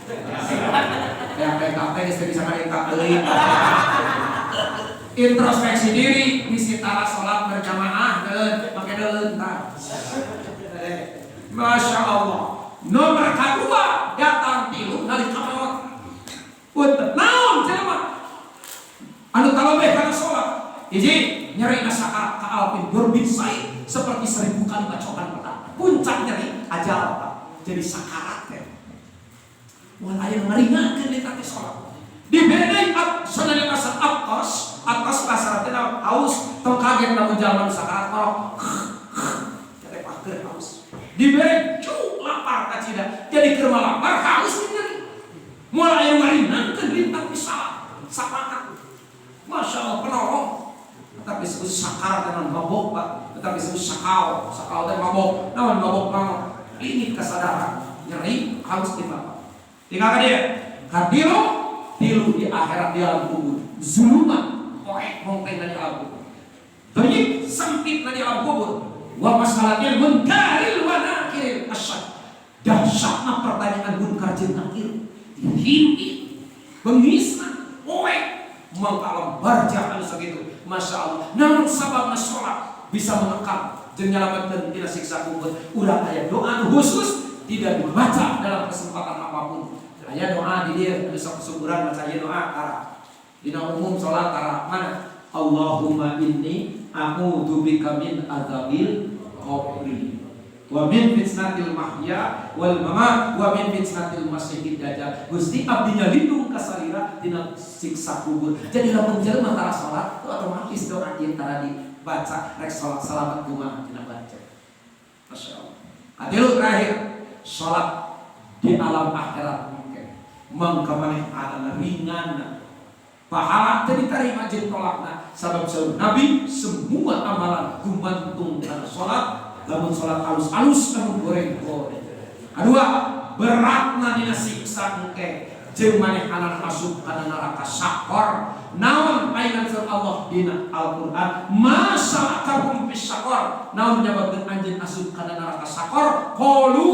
Beak tengkap teh geus teu bisa ngalengkap deui. Introspeksi diri, bisi tara salat berjamaah deun, make deun tah. Masya Allah. Nomor kedua datang tilu nalika maot. Punten, naon jelema anu talobeh kana salat? Hiji, nyeri sakarat ka alfin durbin saif, seperti 1.000 kali bacokan pedang. Puncak nyeri ajal, Pak. Jadi sakarat teh. Moal aya nu ngaringankeun eta teh salat. Dibere sanadina masa atas atas bahasa teh haus, tong kaget lamun jalma nu sakarat ngorok. Jadi paker haus. Dibere cu lapar kacida. Jadi keur lapar haus nyeri. Moal aya nu ngaringankeun lintang bisa sapakat. Masya Allah, penolong. Tetapi disebut sakar dengan mabok, Pak. Tetapi disebut sakau, sakau dan mabok. Naon mabok naon? Ini kesadaran nyeri harus di bapak. Tinggal dia. Katilu, tilu di akhirat di alam kubur. Zulumat, poek mongteng di alam kubur. Dayik, sempit di alam kubur. Wa masalatil munkaril wa nakiril asyad. Dahsyatna pertanyaan munkar jeung nakir. Dihimpit, bengisna, poek, mangka barzah anu sakitu. Masya Allah. Namun sababna sholat bisa mengekang jeung nyalametkeun tina siksa kubur. Urang aya doa nu khusus tidak dibaca dalam kesempatan apapun. Aya doa di dieu anu sok syukuran maca ieu doa tara. Dina umum salat tara mana? Allahumma inni a'udzubika min adzabil qabri wa min fitnatil mahya wal mamat wa min fitnatil masiihid dajjal. Gusti, abdi nyalindung ka salira tina siksa kubur. Jadi lamun jelema tara salat itu otomatis doa ieu tara dibaca, rek salat salamat kumaha tina baca. Masya Allah. Katilu terakhir, salat di alam akhirat mungkin mangka maneh adana ringan pahala teu diterima jeung tolakna, sabab saur Nabi semua amalan gumantung kana salat. Lamun salat alus-alus, lamun goreng goreng. Kedua, beratna dina siksa engke jeung manehanana asup kana neraka sakor. Naon ayat Allah dina Al-Qur'an? Ma salakakum fis sakor. Naon nyababkeun anjeun asup kana neraka sakor? Qalu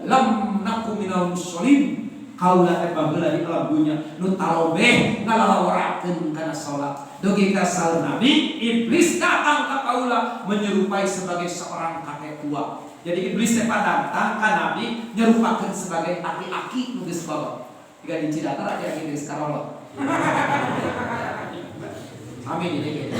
lam naku minal musallin. Kaula teh baheula di alam dunya nu talobeh ngalalaworakeun kana salat. Dugi ka saur Nabi, iblis datang ka kaula menyerupai sebagai seorang kakek tua. Jadi iblis teh datang ka Nabi nyerupakeun sebagai aki-aki nu geus kolot. Jika di Cidatar aki-aki geus karolot. Amin ini gitu.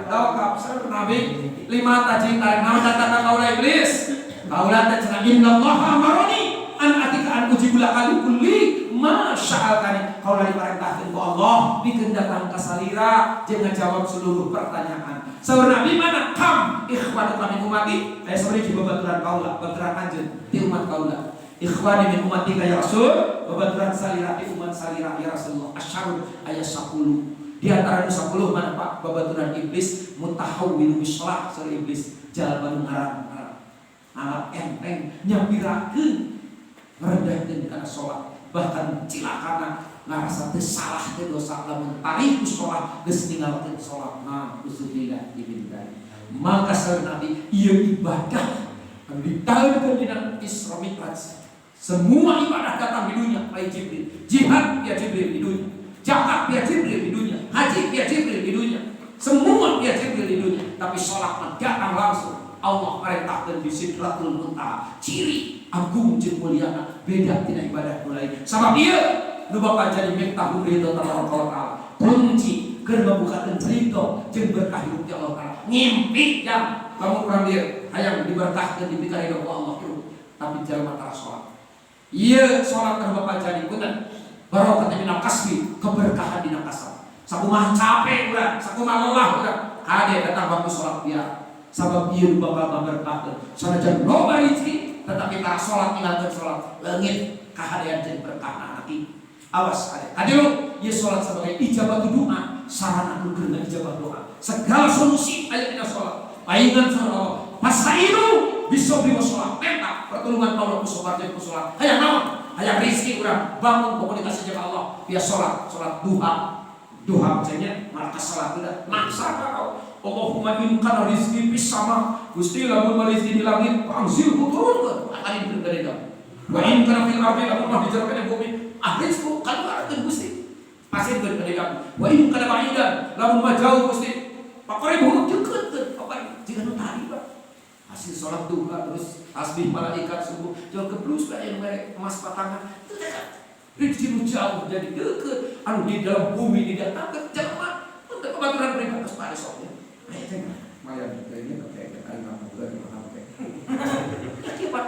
Tahu saur Nabi lima tajin tarik naon datang ka kaula iblis. Kaula teh cenah innallaha amaroni an atika an ujibula kali kulli ma. sa'altani, kaula diparentahkeun ku Allah pikeun datang ka salira jeung ngajawab seluruh pertanyaan. Saur Nabi, mana? Kam ikhwanuka min ummati? Aya sabaraha babaturan kaula, babaturan anjeun ti umat kaula? Ikhwani min ummati ya Rasul, babaturan salira ti umat salira ya Rasulullah. Asyarun, aya 10. Di antara nu 10 mana, Pak? Babaturan iblis, mutahawwinu bisalah. Saur iblis, jalma nu ngarang alat enteng, nyapirakeun, ngerendahkeun kana salat, bahkan cilakana ngarasa teu salah, teu dosa lamun tariku salat, geus ninggalkeun salat. Nah, uzubillah min dzalik. Maka saur Nabi, ieu ibadah anu ditaeunkeun dina Isra Mi'raj. Semua ibadah datang di dunia oleh Jibril. Jihad ya Jibril di dunia, zakat ya Jibril di dunia, haji ya Jibril di dunia, semua ya Jibril di dunia, tapi sholat mah datang langsung. Allah merintahkan di Sidratul Muntaha. Ciri agung jeung mulyana beda tina ibadah mulai sabab ieu nu bakal jadi miftahul ridho tabaraka wa taala, kunci keur ngabukakeun ridho jeung berkah hidup ti Allah taala. Ngimpi jang kamu kurang dia hayang diberkahkeun, dipikari ku Allah hirup, tapi jalma tara salat. Ieu salat teh bakal jadi, punten, barokah minal kasbi, keberkahan dina kasab. Sakumaha capek urang, sakumaha lelah urang, kade datang waktu salat biar sabab ieu bakal ngaberkahkeun. Sanajan loba rezeki tetapi tara salat, ninggalkeun salat, leungit kahadean jeung berkahna anak. Awas kade. Kadieu ieu salat sebagai ijabah doa, sarana nu keur ijabah doa. Segala solusi aya dina salat. Paingan salat Allah. Fastainu bisobri wassalat. Minta pertolongan Allah ku sabar jeung ku salat. Hayang naon? Hayang rezeki urang, bangun komunikasi jeung Allah via salat, salat duha. Duha misalnya malah salat udah maksa kau. Allahumma in kana rizqi fis sama, Gusti, lamun mah rezeki di langit, anzilhu, turunkeun akan dari kamu. Wa in kana fil ardi, lamun mah di jero bumi, akhrijhu, kaluarkeun Gusti. Pasirkeun ka kamu. Wa in kana ba'idan, lamun mah jauh Gusti, faqaribhu, deketkeun. Apa jika nu tadi, Pak? Hasil sholat duha terus tasbih malaikat subuh jual ke plus yang merek emas batangan itu kan rezeki nu jauh jadi deket, anu di dalam bumi didatangkeun jelema untuk kebaturan pribadi pada sok ya. Ayo teh mayan ini pakai aing mah boga di mana teh. Ya Pak.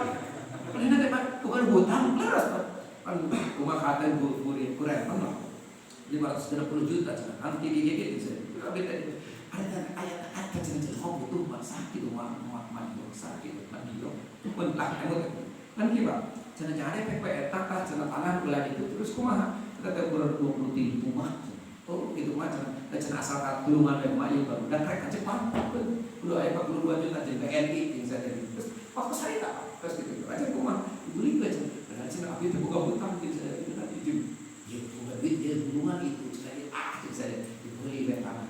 Ini teh Pak, bukan hutang leres, Pak. Kan kumaha katen bu kurang lah. 560 juta cenah. Nanti gigi gitu saya. Tapi tadi ada ayat ayat cenah cenah oh butuh mah sakit mah mah mah sakit mah dia. Pun lah emot. Kan kieu, Pak. Cenah jadi PP eta tah cenah tanah bulan itu terus kumaha? Kita teh ukur 23 mah. Oh gitu mah cenah. Da cenah asal tulungan we mah ieu baru. Dan rek cepat. Kudu aya 42 juta jeung BNI jeung saya jadi. Terus waktu saya tak terus gitu. Aja kumaha? Dibeli we cenah. Dan cenah abdi teh boga hutang gitu saya itu nanti jeung ya boga duit dia tulungan itu cenah, ah jeung saya dibeli we tanah.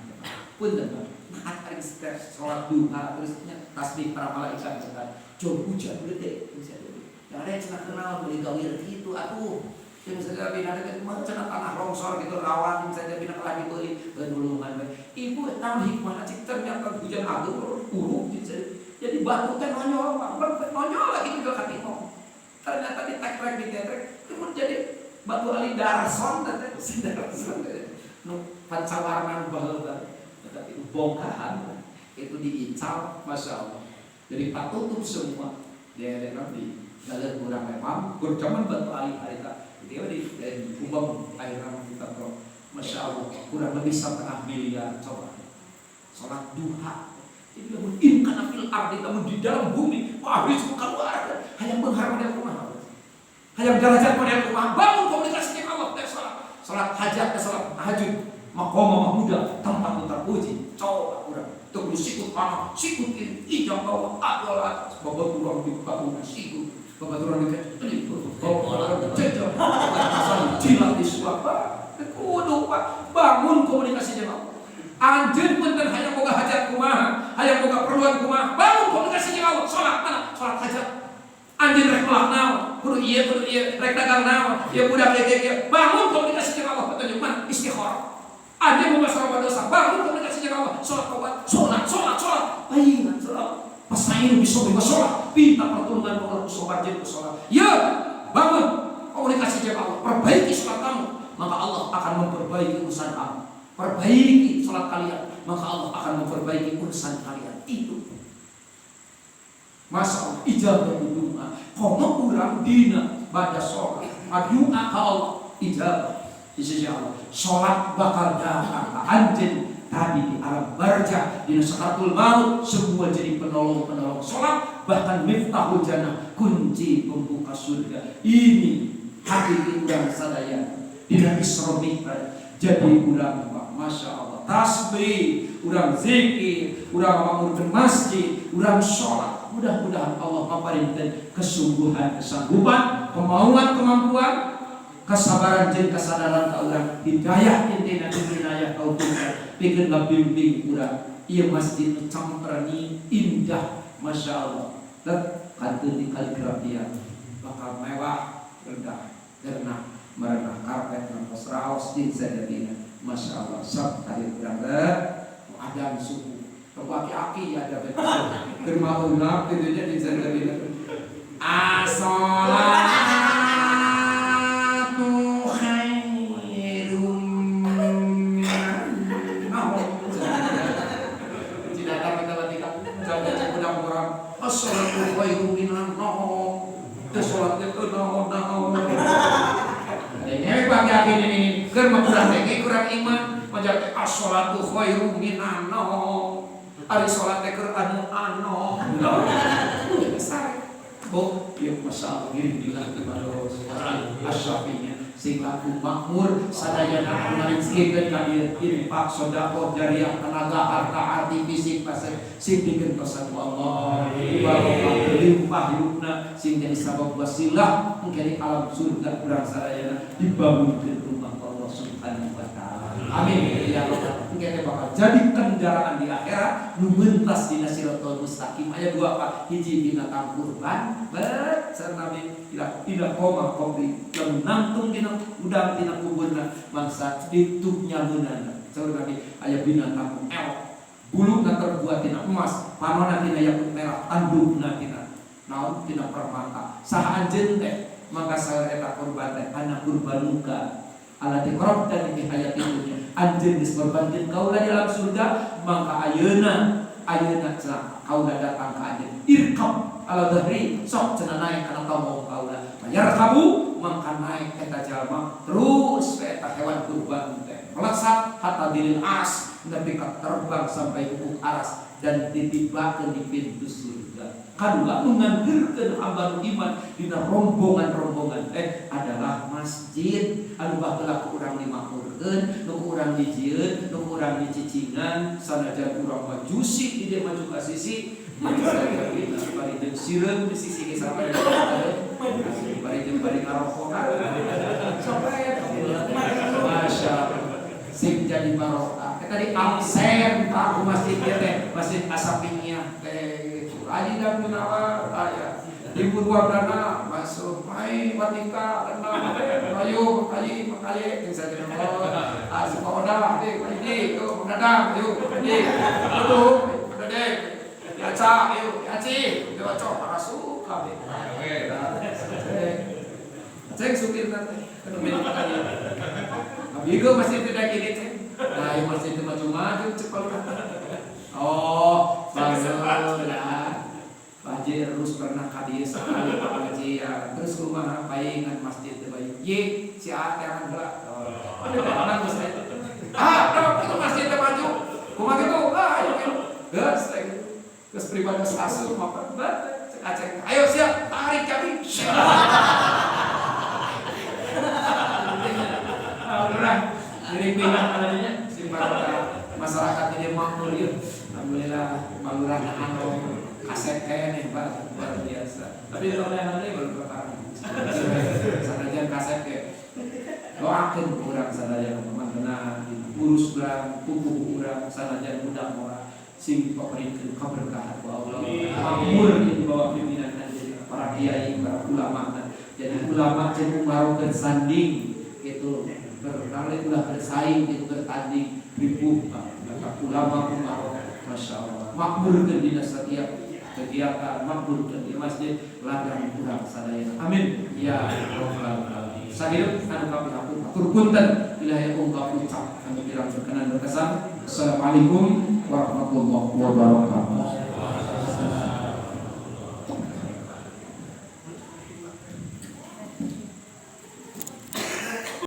Punten, Pak. Nah, ada sholat duha terus tasbih para malaikat cenah. Jauh hujan gede misalnya. Yang ada cenah kenal beli gawir gitu atuh. Yang misalnya bina teh mah cenah tanah longsor gitu rawan misalnya bina kalah dibeli nulungan we. Ibu tahu hikmah cik, ternyata hujan agung uruk gitu. Jadi batu teh nonyol, Pak, nonyol lagi juga katimo. Ternyata di tekrek di tetrek itu jadi batu ali darason teh, si darason teh. Nu pancawarna nu baheula. Tetapi bongkahan itu diical, masya Allah. Jadi patutup semua. Dia ada di galer kurang memang zaman batu ali harita. Dia di kumbang air kita bro. Masya Allah, kurang lebih 500 miliar coba. Sholat duha. Jadi lamun in kana fil ardi, lamun di dalam bumi, wah rizku keluar. Hayang beunghar model kumaha? Hayang derajat model kumaha? Bangun komunikasi dengan Allah teh salat. Salat hajat teh salat tahajud. Maqam mahmuda, tempat nu terpuji. Coba urang teu kudu sikut kanan, sikut kiri, ijab bawah, aduh atas, babaturan di bangun sikut, babaturan di kecil, babaturan di jejak, asal jilat di suap, kudu Pak, bangun komunikasi dengan Allah. Anjeun punten hayang boga hajat kumaha, hayang boga perluan kumaha, bangun komunikasi dengan Allah. Salat mana? Salat hajat. Anjeun rek melak naon? Kudu ieu, rek dagang naon? Ieu budak ieu ieu. Bangun komunikasi dengan Allah. Petunjuk mana? Istikharah. Anjeun mau masalah dosa, bangun komunikasi dengan Allah. Salat tobat, salat, salat, salat. Paingan salat. Fastainu bisobri wassalat. Minta pertolongan Allah ku sabar jeung ku salat. Ya, bangun komunikasi dengan Allah. Perbaiki salat kamu, maka Allah akan memperbaiki urusan kamu. Perbaiki sholat kalian, maka Allah akan memperbaiki urusan kalian. Itu. Masya Allah, ijabah doa. Komo urang dina baca sholat, doa ka Allah. Ijabah di sisi Allah. Salat bakal datang ka anjeun tadi di alam barzah, di sakaratul maut, semua jadi penolong-penolong salat, bahkan miftahul jannah, kunci pembuka surga. Ini hakiki urang sadaya dina Isra Mi'raj. Jadi urang, Pak, Masya Allah, tasbih, urang zikir, urang makmurkeun masjid, urang sholat. Mudah-mudahan Allah maparinkeun kesungguhan, kesanggupan, kemauan, kemampuan, kesabaran jeung kesadaran ka urang, hidayah intina jeung inayah kautuhan pikeun ngabimbing urang. Ieu masjid nu camprani indah, Masya Allah, dan kantun di kaligrafia bakal mewah, rendah karena merenah karpet nangkos raos din sajadina. Masya Allah, sok tadi urang teh ada suku toko aki-aki ada betul keur maunap kitu nya din sajadina. As-salatu khairum minan naum. Tidak kita batika jangan cek udang orang as-salatu khairum minan naum teh salat teh naon naon. Ini bagi aki ini keur mah kurang teh kurang iman majak teh as-salatu khairum minan naum, ari salat teh keur anu anu besar. Bu, ya Masya Allah, ngiring bilang kepada Asyafinya sing laku makmur sadayana anu ngarizkikeun ka dieu, infak, sedekah, jariah, tenaga, harta, arti, fisik, pasir sing pikeun ku Allah, barokah berlimpah hirupna, sing jadi sabab wasilah engke di alam surga urang sadayana dibangunkeun rumah Allah Subhanahu wa taala. Amin ya Allah. Engke teh bakal jadi kendaraan di akhirat nu mentas dina siratal mustaqim. Aya dua, Pak, hiji binatang kurban bet cenah Nabi ila ila koma qabri, lamun nangtung dina udang dina kuburna mangsa ditupnya meunana. Saur Nabi aya binatang elok, buluna terbuat tina emas, panona tina yakut merah, tandukna tina naon, tina permata. Saha anjeun teh? Maka saur eta kurban teh, ana kurbanuka alati qarabta fi hayati dunya, anjeun geus korbankeun kaula di alam surga, maka ayeuna ayeuna cenah kaula datang ka anjeun, irkab ala dahri, sok cenah naik kana tomong kaula. Yarkabu, maka naik eta jalma terus eta hewan kurban teh melesat hatta dilil aras, nepi ka terbang sampai ufuk aras dan ditibakeun di pintu surga. Kadua, mengantirkeun hamba nu iman dina rombongan-rombongan teh adalah masjid anu baheula ku urang dimakmurkeun, nu ku urang dijieun, nu ku urang dicicingan, sanajan urang majusi di dieu maju ka sisi maju saja bari jeung sireum di sisi ge sampai bari jeung bari ngarokok sampai. Masya Allah, sing jadi barokah. Eta di absen, Pak, ku masjid ieu teh, Masjid Asapingnya teh. Aji dan Munawar aya di Purwadana masuk mai watika renang ayo aji makaye jeung saja ah suka oda di ini tuh dadang ayo di tuh dede diaca ayo diaci diwacok para suka be. Ceng supir nanti kena makaye. Abigo masih tidak ini ceng. Nah, yang masih itu maju-maju cepat. Oh, bagus lah. Pak Haji terus pernah ka dieu sekali Pak Haji ya. Terus kumaha paingan masjid teh bae. Ye, si A teh akan heula. Oh, ada geus teh. Ah, itu masjid teh maju. Kumaha kitu? Ah, ayo kitu. Geus teh. Geus pribadi asup mah bet cek Aceng. Ayo siap, tarik kami. Alhamdulillah, ngiring pindah adanya si masyarakat ini makmur ya. Alhamdulillah, malurah anu kasep keneh, Pak, luar biasa. Tapi kalau yang lain baru pertama. Sanajan kasep ke. Doakeun urang sadaya mangkena urus urang, pupuh urang sanajan budak ora sing dipaparikeun kaberkahan ku Allah. Makmur di bawah pimpinan anjeun para kiai, para ulama. Jadi ulama jeung umaro bersanding gitu, berkali ulah bersaing gitu, bertanding ribuh maka ulama umaro Masya Allah makmurkeun dina setiap kegiatan, makmurkeun di masjid ladang urang sadaya. Amin ya rabbal alamin. Sahirup anu kapihampura, hatur punten ilahi ungkap ucap anu kirang berkenan berkesan. Assalamualaikum warahmatullahi wabarakatuh.